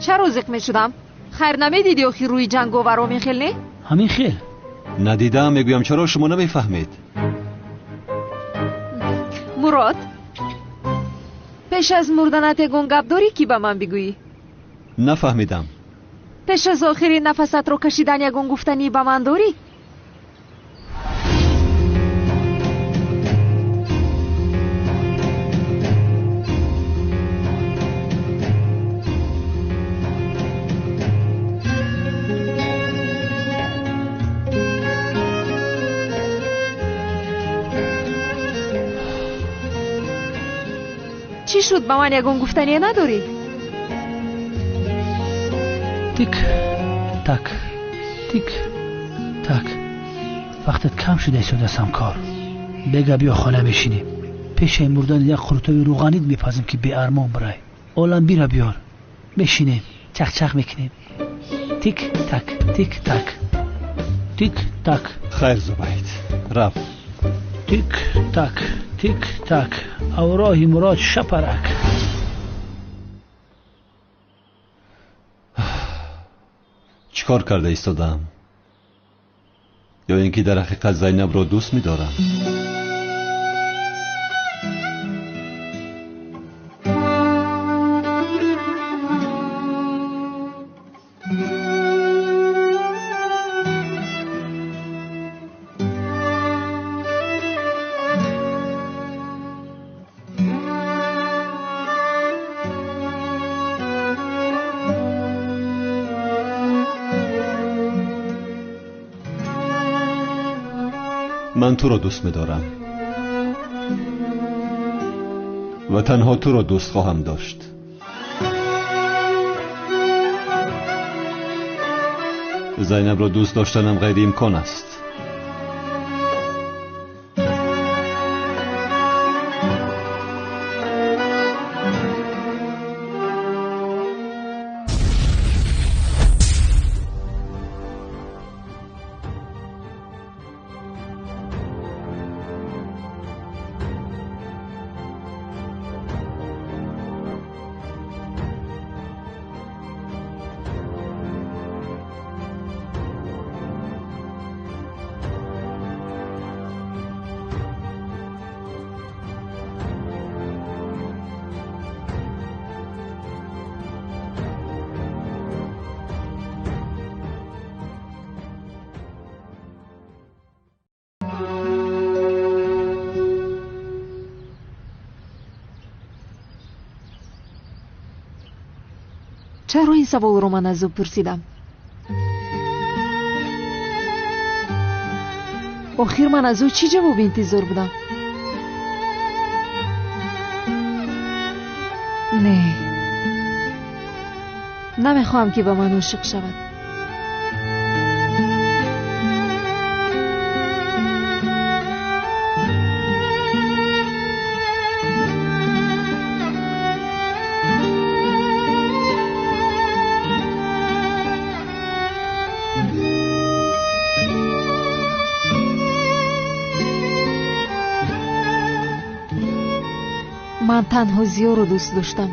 Чаро зиқ мешудам? Хайр намедидӣ охир рӯи ҷанговаром ин хел не? Ҳамин хел. Надидаам, мегӯям, чаро шумо намефаҳмед? Мурод, пеш аз мурданат ягон гап дорӣ ки ба ман бигӯӣ? Нафаҳмидам. Пеш аз охири нафасатро кашидан ягон гуфтанӣ ба ман дорӣ? шуд? Ба ман ягон гуфтание надорӣ? Тик так, тик так. Вақтат кам шуда истодааст, ҳамкор. Бега биё хона мешинем. Пешаи мурдан як қурутови рӯғанид мепазем, ки беармон бирай. Олам бира биёр. Мешинем, чақчақ мекунем. Тик так, тик так, тик так. Хайр, Зубайд, рафт. Тик так, тик так. Авроҳи мурод шапарак. Чӣ кор карда истодаам? Ё ин ки дар ҳақиқат Зайнабро дӯст медорам? Ман туро дӯст медорам ва танҳо туро дӯст хоҳам дошт. Зайнабро дӯст доштанам ғайриимкон аст. Чаро ин саволро ман аз ӯ пурсидам? Охир ман аз ӯ чӣ ҷавоб интизор будам? Не, намехоҳам, ки ба ман ошиқ шавад. Ман танҳо Зиёро дӯст доштам.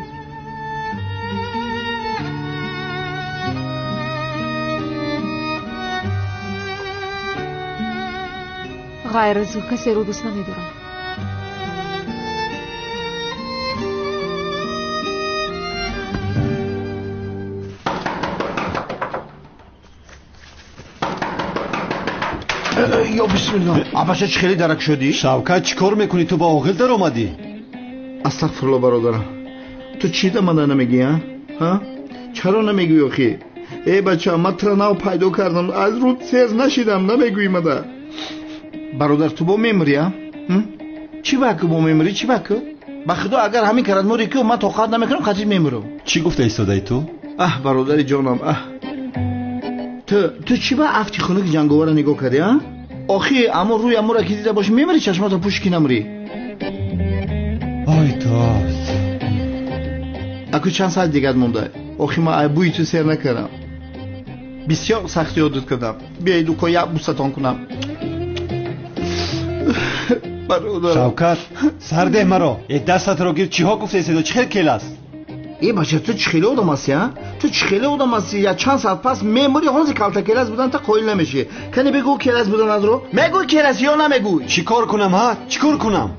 Ғайр аз ӯ касеро дӯст намедорам. Ё бисмиллоҳ, абаша, чӣ хеле дарак шудӣ? Шавкат, чӣ кор мекунӣ? Ту ба оғил даромадӣ? Астағфирулло, бародарам, ту чӣ да мана намегӯӣ? Ҳа, чаро намегӯӣ охӣ? Э бача, ман тура нав пайдо кардам, аз рӯ сер нашидам, намегӯӣ мада. Бародар, ту бо мемирӣ? А чӣ ваку бо мемирӣ? Чӣ ваку? Ба худо, агар ҳамин карад морӣ ку, ман тоқат намекунам, қатъи мемирам. Чӣ гуфта истодаи ту? Аҳ, бародари ҷонам, аҳ, ту чӣ ба афти хунуки ҷанговара нигоҳ кардӣ? А охи, аммо рӯи амура ки дида бошӣ, мемирӣ, чашмото пӯши ки намрӣ. Ой дод, аку чанд соат дигар монда. Охи, ман айбӯи ту сер накардам, бисёр сахтӣ одат кардам. Биёед, уко, як бусатон кунам. Бародар Шавкат, сардеҳ маро. Э, дастатро гир. Чиҳо гуфта истода? Чӣ хел кел аст? Э бача, ту чӣ хеле одам ҳастӣ? А ту чӣ хеле одам ҳастӣ? Я чанд соат пас мемурӣ, ҳозир калта келас будан та қоил намешӣ. Кани бигӯ, келас буданатро мегӯй, келас ё намегӯй? Чӣ кор кунам? Ҳа, чӣ кор кунам?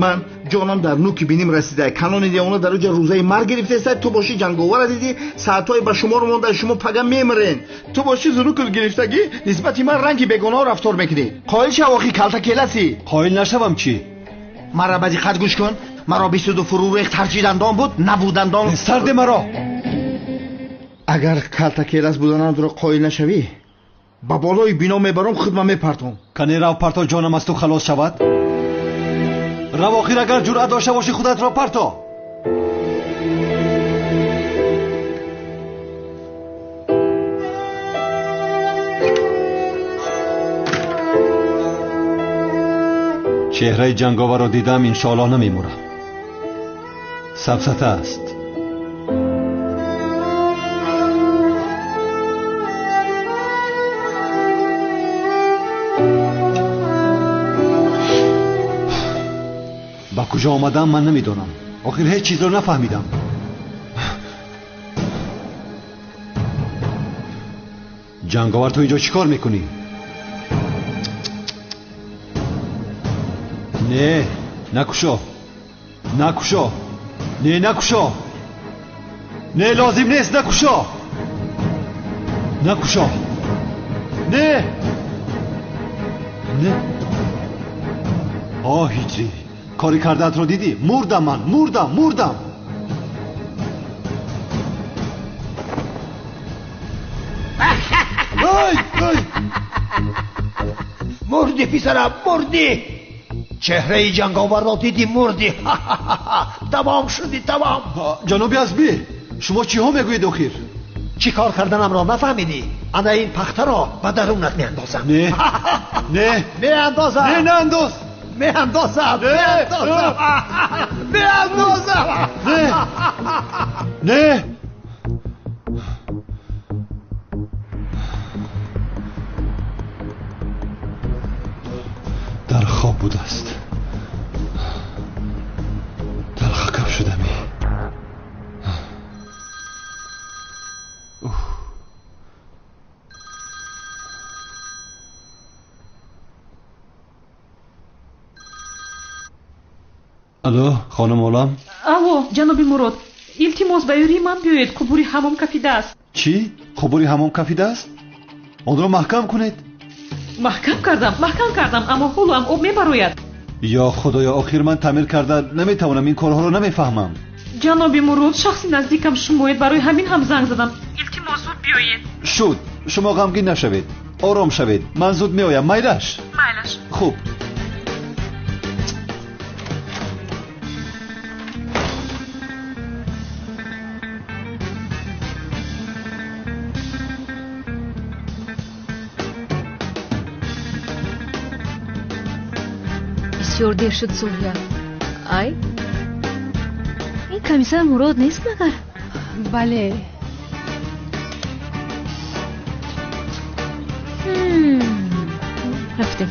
Ман ҷонам дар нуки биним расида. Канони девона дар уҷа рӯзаи марг гирифтаеста. Ту бошӣ, ҷанговара дидӣ, соатҳои ба шумор монда, шумо пага мемирен. Ту бошӣ, зурукул гирифтагӣ, нисбати ман ранги бегуноҳ рафтор мекунӣ. Қоил шав, охи, калта келасӣ. Қоил нашавам чӣ? Маро ба диққат гӯш кун. Маро бисуду фурӯ рехт, ҳарчи дандон буд, набуд дандон. Сарде маро. Агар калта келас буданамро қоил нашавӣ, ба болои бино мебарам, худма мепартом. Кани рав, парто, ҷонам аз ту халос шавад. Рав, охир, агар ҷуръат дошта бошӣ, худатро парто. Чеҳраи ҷанговарро дидам, иншоаллоҳ намемурам. Сафсата аст. Ба куҷо омадам ман намедонам. Охир ҳеҷ чизро нафаҳмидам. Ҷанговар, ту инҷо чӣ кор мекунӣ? Не, накушо, накушо, не, накушо, не, лозим нест, накушо, накушо, не, не. Оҳ, ҳиҷрӣ, кори кардаатро дидӣ? Мурдам ман, мурдам, мурдам. Ай, ай! Мурдӣ, писарам, мурдӣ! Чеҳраи ҷанговарро дидӣ, мурдӣ. Тамом шудӣ, тамом. Ҷаноби Азбӣ, шумо чиҳо мегӯед охир? Чӣ кор карданамро нафаҳмидӣ? Ана ин пахтаро ба дарунат меандозам. Не, не, меандозам. Не, наандоз. Меандозам, меандозам, меандозам. Не, не. Дар хоб будааст. Талхакап шудами. Алло, хонум Олам? Алло, ҷаноби Мурод, илтимос ба ёрии ман биёед, қубури ҳамом кафидааст. Чӣ? Қубури ҳамом кафидааст? Онро маҳкам кунед. Маҳкам кардам, маҳкам кардам, аммо ҳоло ҳам об мебарояд. Ё худоё, охир ман таъмир карда наметавонам, ин корҳоро намефаҳмам. Ҷаноби Мурод, шахси наздикам шумоед, барои ҳамин ҳам занг задам. Илтимос, зуд биёед. Шуд, шумо ғамгин нашавед, ором шавед, ман зуд меоям. Майлаш? Майлаш. Хуб. Бисёр дер шуд, София. Ай, ин комиссар Мурод нест магар? Бале. Рафтем.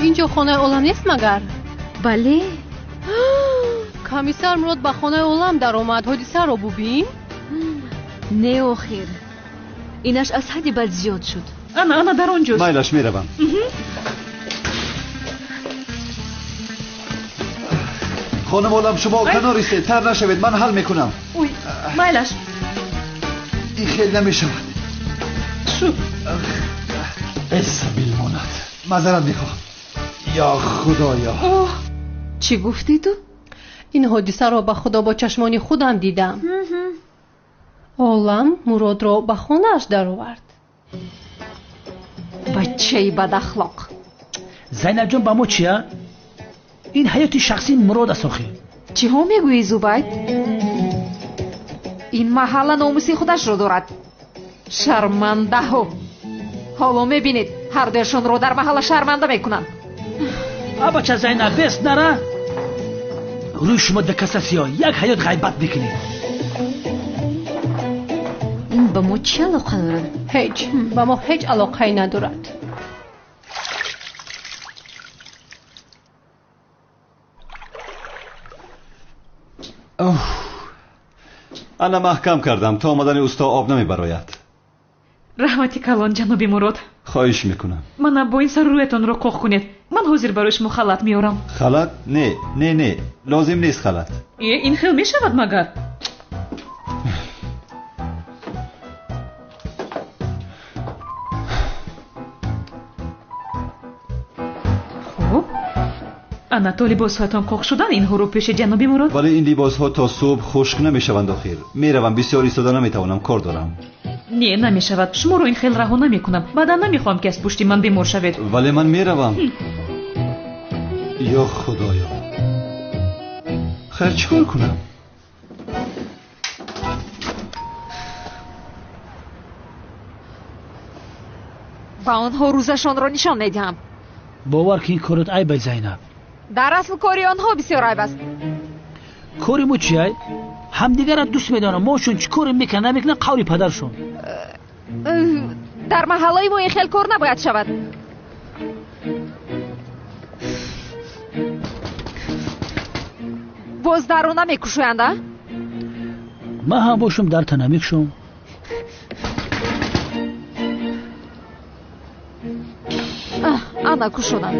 Инҷо хонаи Олам нест магар? Бале. Комиссар Мурод ба хонаи Олам даромад. Ҳодисаро бубин. Не, охир, инаш аз ҳадди бад зиёд шуд. Ана, ана, дар он ҷост. Майлаш, меравам. Хонум Олам, шумо канор истед, тар нашавед, ман ҳал мекунам. Ой, майлаш. Ин хел намешавад. Шуд. Эса билмонад. Маъзарат мехоҳам. Ё худоё. Оҳ, чӣ гуфтӣ ту? Ин ҳодисаро ба худо бо чашмони худам дидам. Олам Муродро ба хонааш даровард. Бачаи бадахлоқ. Зайнабҷон, ба мо чия? Ин ҳаёти шахсии Мурод аст охир. Чиҳо мегӯӣ, Зубайд? Ин маҳалла номуси худашро дорад. Шармандаҳо. Ҳоло мебинед, ҳардуяшонро дар маҳалла шарманда мекунанд. А бача Зайнаб, бес нара. Рӯи шумо дакаса сиёҳ, як ҳаёт ғайбат мекунед. Ин ба мо чӣ алоқа дорад? Ҳеҷ, ба мо ҳеҷ алоқае надорад. Ана маҳкам кардам, то омадани усто об намебарояд. Раҳмати калон, ҷаноби Мурод. Хоҳиш мекунам. Мана бо ин сару рӯятонро қоқ кунед. Ман ҳозир барои шумо халат меорам. Халат? Не, не, не, лозим нест халат. Э, ин хел мешавад магар? Хуб, ана то либосҳоятон қоқ шудан, инҳоро пеши ҷаноби Мурод. Вале ин либосҳо то субҳ хушк намешаванд охир. Меравам, бисёр истода наметавонам, кор дорам. Не, намешавад. Шуморо ин хел раҳо намекунам. Баъдан намехоҳам, ки аз пушти ман бемор шавед. Вале ман меравам. Ё Худоё, хайр чӣ кор кунам? Ба онҳо рӯзашонро нишон медиҳам. Бовар ки ин корот айб ай, Зайнаб. Дар асл кори онҳо бисёр айб аст. Кори мо чи ай? Ҳамдигарро дӯст медорам. Мошон чӣ коре мекунад намекунад, қавли падаршон. Дар маҳаллаи мо ин хел кор набояд шавад. Боз дарро намекушоянд, а? Ман ҳам бошам дарта намекушом. Ана кушоданд.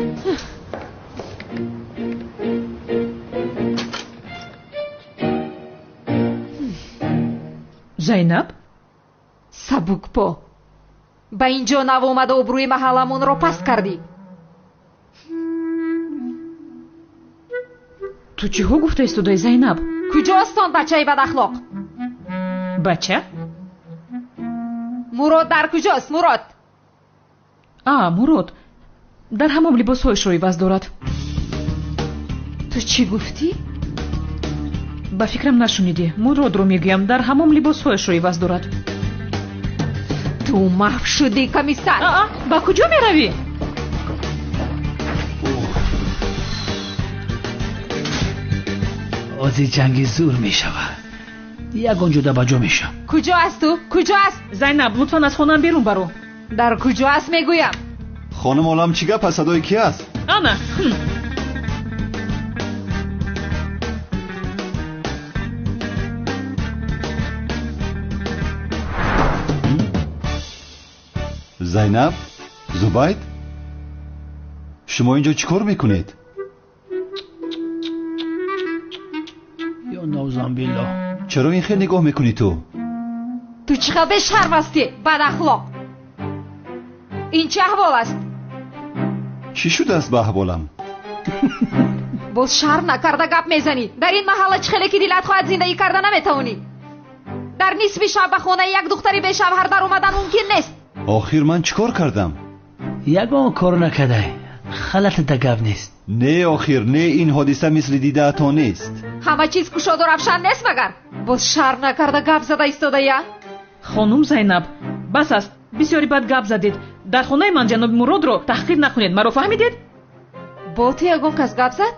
Зайнаб? Сабукпо, ба ин ҷо нав омада обрӯи маҳалламонро паст кардӣ. Ту чиҳо гуфта истодаи, Зайнаб? Куҷост он бачаи бадахлоқ? Бача? Мурод дар куҷост, Мурод? А, Мурод дар ҳамом либосҳояшро иваз дорад. Ту чӣ гуфтӣ? Ба фикрам нашунидӣ. Муродро мегӯям, дар ҳамом либосҳояшро иваз дорад. Ту маҳв шудӣ, комиссар! Аа, ба куҷо меравӣ? Ози ҷанги зур мешавад. Ягон ҷода ба ҷо мешавам. Куҷо аст ӯ? Куҷо аст? Зайнаб, лутфан аз хонаам берун баро. Дар куҷо аст мегӯям? Хонум олам, чӣ гап аст? Садои ки аст? Ана. Зайнаб, Зубайд, шумо инҷо чӣ кор мекунед? Ё навзамбиллоҳ. Чаро ин хел нигоҳ мекунӣ ту? Ту чӣ хел бешарм ҳастӣ, бадахлоқ! Ин чӣ аҳвол аст? Чӣ шудааст ба аҳволам? Боз шарм накарда гап мезанӣ. Дар ин маҳалла чӣ хеле ки дилат хоҳад зиндагӣ карда наметавонӣ. Дар нисфи шаб ба хонаи як духтари бешавҳар даромадан мумкин нест. Охир ман чӣ кор кардам? Ягон кор накардай. Халатата гап нест. Не, охир не, ин ҳодиса мисли дидаатон нест. Ҳама чиз кушоду равшан нест магар? Боз шарм накарда гап зада истодая? Хонум Зайнаб, бас аст. Бисёри бад гап задед. Дар хонаи ман ҷаноби Муродро таҳқир накунед. Маро фаҳмидед? Бо ту ягон кас гап зад?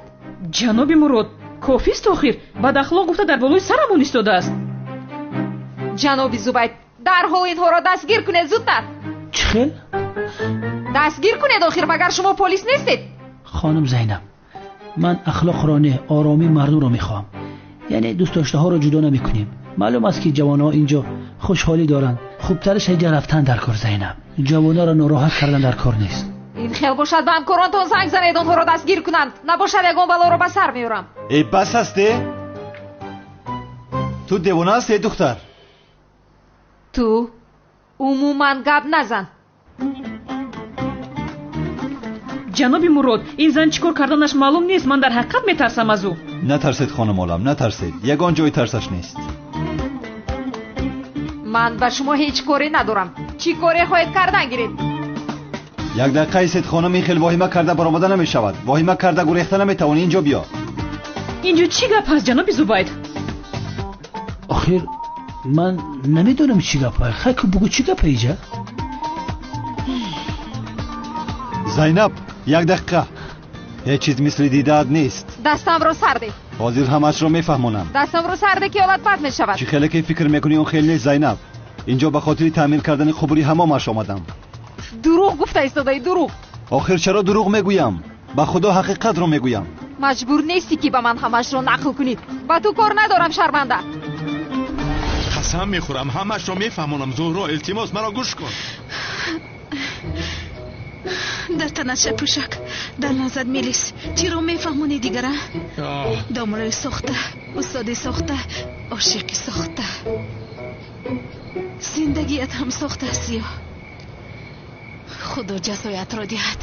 Ҷаноби Мурод, кофист охир. Бадахлоқ гуфта дар болои сарамон истодааст. Ҷаноби Зубайд, дарҳол инҳоро дастгир кунед зудтар. Чӣ хел? Дастгир кунед охир, магар шумо полис нестед? Хонум Зайнаб, ман ахлоқро не, оромии мардумро мехоҳам. Яъне дӯстдоштаҳоро ҷудо намекунем. Маълум аст ки ҷавонҳо инҷо хушҳолӣ доранд. Хубтараш инҷа рафтан дар кор, Зайнаб. Ҷавонҳоро нороҳат кардан дар кор нест. Ин хел бошад ба ҳамкоронтон занг занед, онҳоро дастгир кунанд. Набошад ягон балоро ба сар меорам. Э, бас аст, э? Ту девона ҳастӣ, э духтар? Ту умуман гап назан. Ҷаноби Мурод, ин зан чӣ кор карданаш маълум нест. Ман дар ҳақиқат метарсам аз ӯ. Натарсед, хонум олам, натарсед. Ягон ҷои тарсаш нест. Ман ба шумо ҳеҷ коре надорам. Чӣ коре хоҳед кардан гиред? Як дақиқа истед, хонум, ин хел воҳима карда баромада намешавад. Воҳима карда гурехта наметавонӣ. Инҷо биё. Инҷо чӣ гап ҳаст, ҷаноби Зубайд? Охир ман намедонам чӣ гап. Хай ку бугӯ чӣ гап иҷа? Зайнаб, як дақиқа. Ҳеҷ чиз мисли дидаат нест. Дастамро сар деҳ. Ҳозир ҳамаашро мефаҳмонам. Дастамро сар деҳ ки ҳолат бад мешавад. Чӣ хеле ки фикр мекунӣ он хел нест, Зайнаб. Инҷо ба хотири таъмир кардани қубури ҳамомаш омадам. Дурӯғ гуфта истодаӣ, дурӯғ. Охир чаро дурӯғ мегӯям? Ба худо ҳақиқатро мегӯям. Маҷбур нестӣ ки ба ман ҳамаашро нақл кунӣ. Ба ту кор надорам, шарманда. Қасам мехӯрам, ҳамаашро мефаҳмонам. Зуҳро, илтимос, маро гӯш кун. Дар танаша пӯшак, дар назад мелис. Чиро мефаҳмонӣ дигара? Домрои сохта, устоди сохта, ошиқи сохта. Зиндагият ҳам сохта аст ё? Худо ҷазоятро диҳад.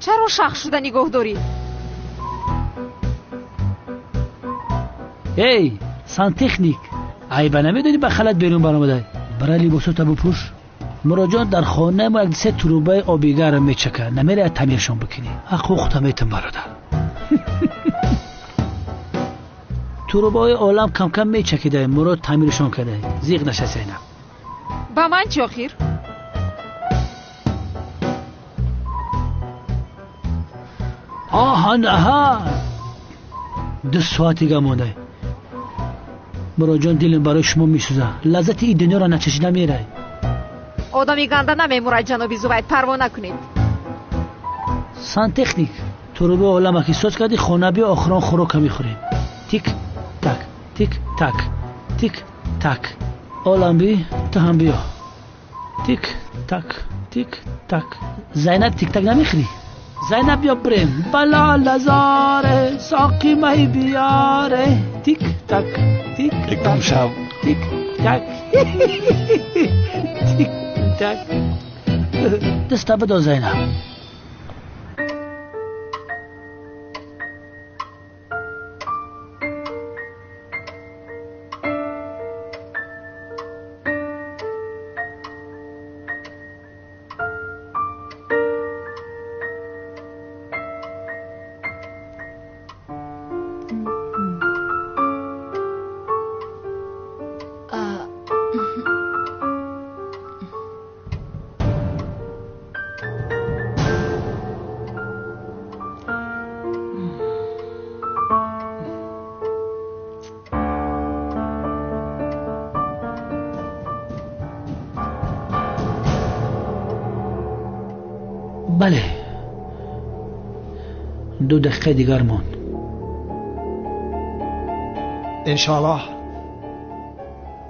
Чаро шах шуда нигоҳ дорӣ? Эй, сантехник, айба намедонӣ ба халат берун баромадай? Бара либосота бупӯш. Муроҷон, дар хонаи мо як се трубаи оби гарм мечакад. Намераяд таъмиршон бикунӣ? Ҳуқуқта метам, бародар. Трубаҳои олам кам-кам мечакида, Мурод таъмиршон карда. Зиқ наша, Зайнаб. Ба ман чӣ охир? Оҳан, аҳа, 2 соат дига монда. Муроҷон, дилам барои шумо месӯзад. Лаззати ин дунёро начашида мерай. Одами ганда намемурад, ҷаноби Зувайд, парво накунед. Сантехник, труба олама ки соз кардӣ, хона биё, охирон хӯрока мехӯрем. Тик так, тик так, тик так. Олам би, ту ҳам биё. Тик так, тик так. Зайнаб, тик так намехӯрӣ? Зайнаб, биё бирем. Балолазоре, соқи май биёре. Тик так, тик так, шав. Тик так, тик так. Даста бидо, Зайнаб. Бале, 2 дақиқаи дигар монд. Иншоаллоҳ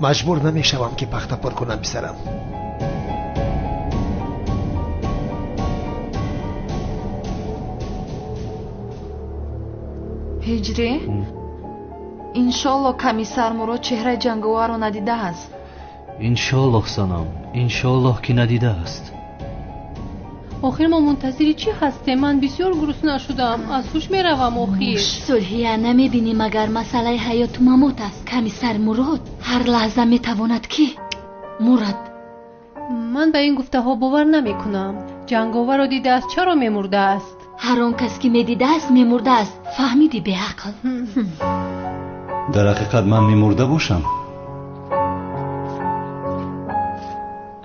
маҷбур намешавам ки пахта пур кунам, писарам. Ҳиҷрӣ, иншоаллоҳ комиссар Мурод чеҳраи ҷанговарро надидааст. Иншоаллоҳ, Санам, иншоаллоҳ ки надидааст. Охир мо мунтазири чӣ ҳастем? Ман бисёр гурусна шудам, аз ҳуш меравам охир. Сулҳия, намебинӣ магар масъалаи ҳаёту мамот аст. Комиссар Мурод ҳар лаҳза метавонад ки мурад. Ман ба ин гуфтаҳо бовар намекунам. Ҷанговарро дидааст, чаро мемурдааст? Ҳар он кас ки медидааст, мемурдааст. Фаҳмидӣ, беақл? Дар ҳақиқат ман мемурда бошам?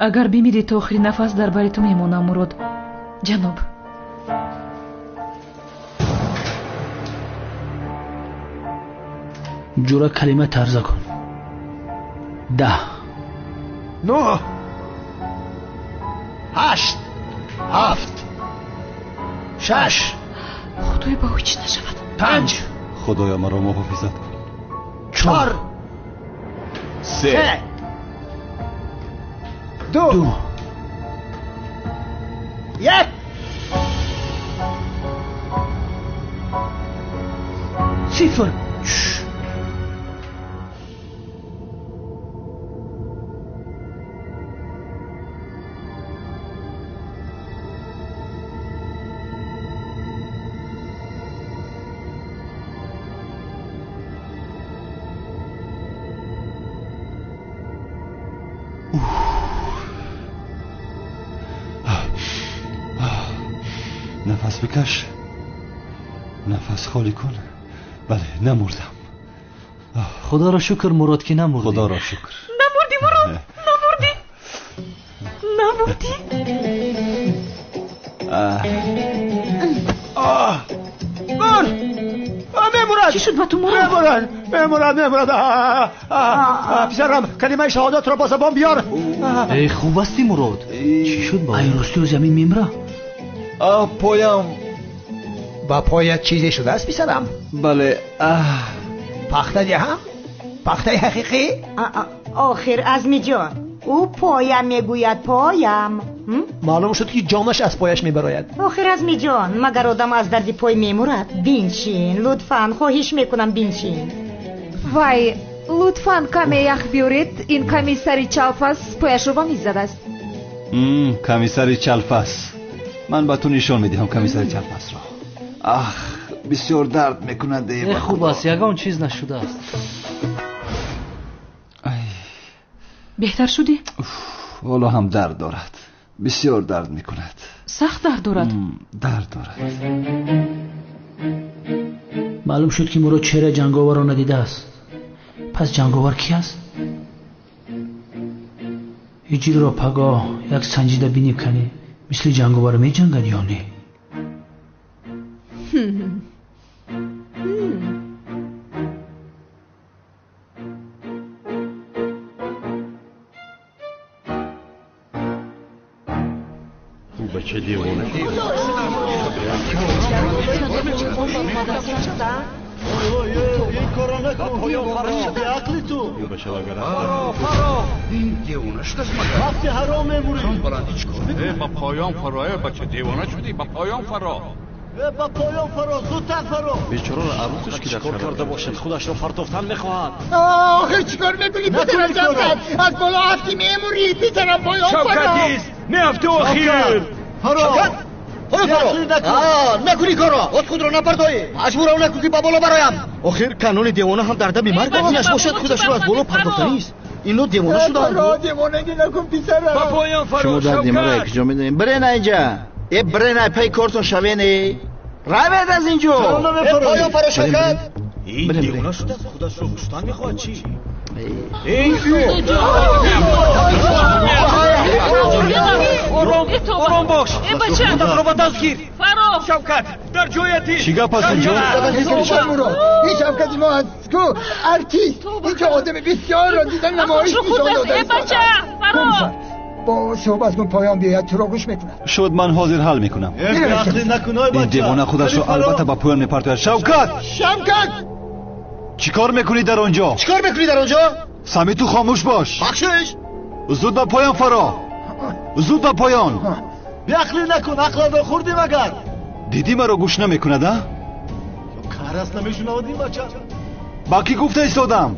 Агар бимирӣ, то охири нафас дар бари ту мемонам, Мурод. Ҷаноб. Ҷура, калима тарза кун. 10, 9, 8, 7, 6. Худоё, ба ӯ чӣ нашавад? 5. Худоё, маро муҳофизат кун. 4, 3, 2, 1. 0. Нафас бикаш, нафас холӣ кун. Бале, намурдам. Худоро шукр, Мурод, ки намурдӣ. Худоро шукр. Намурдӣ, Мурод, намурдӣ, намурдӣ. Мур! Мемурад! Чӣ шуд ба ту, Мурод? Мемурад! Мемурад, мемурад! Писарам, калимаи шаҳодатро ба забон биёр. Эй, хуб ҳастӣ, Мурод? Чӣ шуд ба Ай, рости замин мемра? Поям. Ба поят чизе шудааст, писарам? Бале. Пахта диҳам? Пахтаи ҳақиқӣ? Охир, Азмиҷон, ӯ поям мегӯяд, поям. Маълум шуд ки ҷонаш аз пояш мебарояд. Охир, Азмиҷон, магар одам аз дарди пой мемурад? Биншин, лутфан, хоҳиш мекунам, биншин. Вай, лутфан каме ях биёред, ин комиссари чалфас пояшро ба миз задааст. Комиссари чалфас. Ман ба ту нишон медиҳам комиссари чалфасро. Ах, бисёр дард мекунад. Хуб аст, ягон чиз нашудааст. Беҳтар шудӣ? Ҳоло ҳам дард дорад. Бисёр дард мекунад. Сахт дард дорад? Дард дорад. Маълум шуд, ки Мурод чеҳраи Ҷанговарро надидааст. Пас Ҷанговар ки аст? Ҳиҷриро пагоҳ як санҷида бинем, кани мисли Ҷанговар меҷангад ё не. Бача девона. Ин корро накун. Беақли ту. Ин бача лагара. Фаро. Ин девона шудааст магар? Вақти ҳаром мемурӣ. Баландӣ чӣ кор мекунӣ? Ба поён фаро, бача девона шудӣ, ба поён фаро. Ба поён фаро, зудтар фаро. Бечораро арӯсаш ки чӣ кор карда бошад, худашро партофтан мехоҳад. Охир чӣ кор мекунӣ, писарам? Шавкат, аз боло афтӣ мемурӣ, писарам, поён фаро. Шавкат ист, меафтӣ охир. Фаро. Накунӣ корро, от худро напартоӣ. Маҷбурам накун, ки ба боло бароям. Охир канони девона ҳам дар дами марг инаш бошад, худашро аз боло партофтанист. Ино девона шудаанд. Фаро, девонагӣ накун, писарам. Ба поён фаро. Шумо дарди маро якҷо медонед. Бирен инҷа. Э, бирен, пай кортон шавен. Равед аз инҷо. Поён фаро, Шавкат. Ин девона шудааст, худашро куштан мехоҳад чӣ? Ором, ором бош. Худатро ба даст гир. Шавкат, дар ҷоят чӣ гап аст инҷо? Мурод, ин Шавкати мо аст ку артист. Инҷо одами бисёрро дидан намоиш нишон додааст. Бо суҳбат кун, поён биёяд, туро гӯш мекунад. Шуд, ман ҳозир ҳал мекунам. Ин девона худашро албатта ба поён мепартояд. Шавкат! Шавкат! Чӣ кор мекунӣ дар он ҷо? Чӣ кор мекунӣ дар он ҷо? Сами, ту хомӯш бош. Бахшиш. Зуд ба поён фаро, зуд ба поён. Беақлӣ накун, ақлатро хӯрдӣ магар? Дидӣ, маро гӯш намекунад, а? Кар аст, намешунавад ин бача. Ба кӣ гуфта истодам?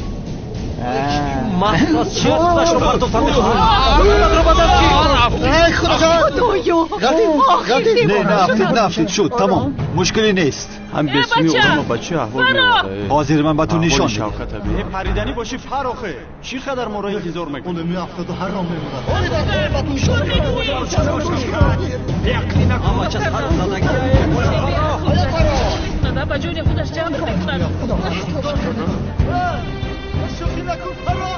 Маҳз чи аст, худашро партофтан мехоҳад. Худатро ба даст гир. Эй Худоҷон! Не, наафтид, наафтид, шуд, тамом, мушкиле нест. Ҳам бесуи одама ба чӣ аҳвол меоварда. Ҳозир ман ба ту нишон медиҳам. Париданӣ бошӣ, фарохе. Чӣ қадар моро интизор мекунӣ? Оне меафтаду ҳаром мемонад. Беақлӣ накун. Бача сарзадагӣ. Ба ҷони худаш ҷабр мекунад. Шӯхӣ накун, фаро.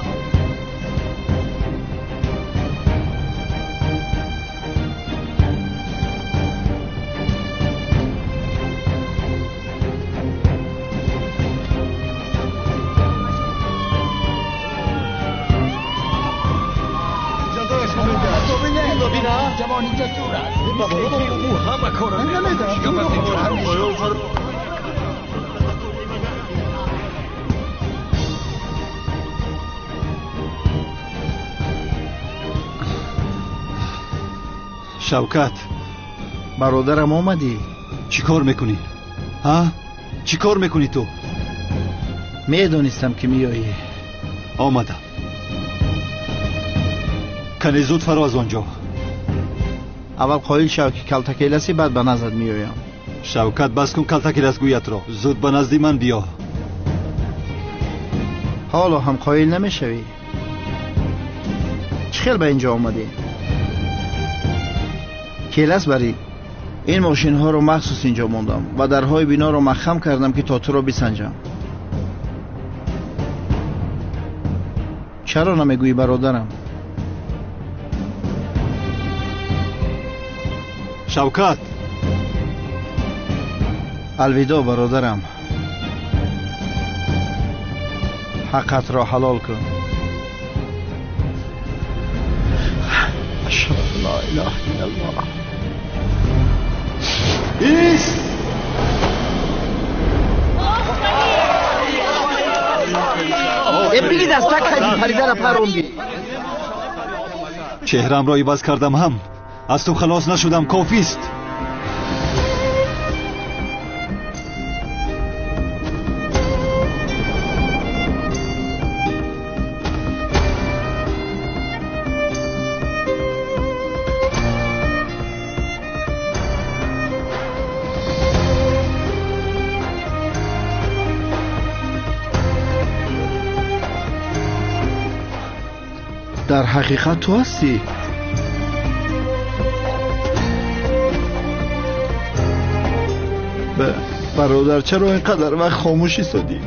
ҷавони ҷасур аст. Ӯ ҳама корро намедонам. Чӣ гап аст инҷо? Поён фаро. Шавкат, бародарам, омадӣ? Чӣ кор мекунӣ, ҳа? Чӣ кор мекунӣ ту? Медонистам, ки меоӣ. Омадам. Кане зуд фаро аз он ҷо. Аввал қоил шав, ки калтакеласи, баъд ба наздат меоям. Шавкат, бас кун калтакеласгӯятро, зуд ба назди ман биё. Ҳоло ҳам қоил намешавӣ? Чӣ хел ба ин ҷо омадӣ? Келас барӣ. Ин мошинҳоро махсус ин ҷо мондам ва дарҳои биноро маҳкам кардам, ки то туро бисанҷам. Чаро намегӯӣ, бародарам? Шавкат! Алвидо, бародарам. Ҳаққатро ҳалол кун. Ашҳаду ан ла илаҳа иллаллоҳ. Ист! Э, биги, дастак хайди, паридара парондӣ. Чеҳраамро иваз кардам ҳам аз ту халос нашудам, кофист. Дар ҳақиқат ту ҳастӣ? Бародар, чаро ин қадар вақт хомӯш истодӣ?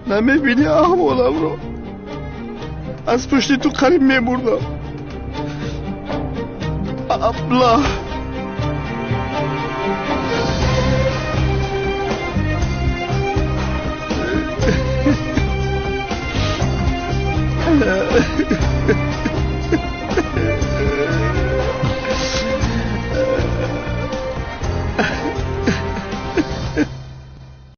Намебинӣ аҳволамро? Аз пушти ту қариб мемурдам. Абла.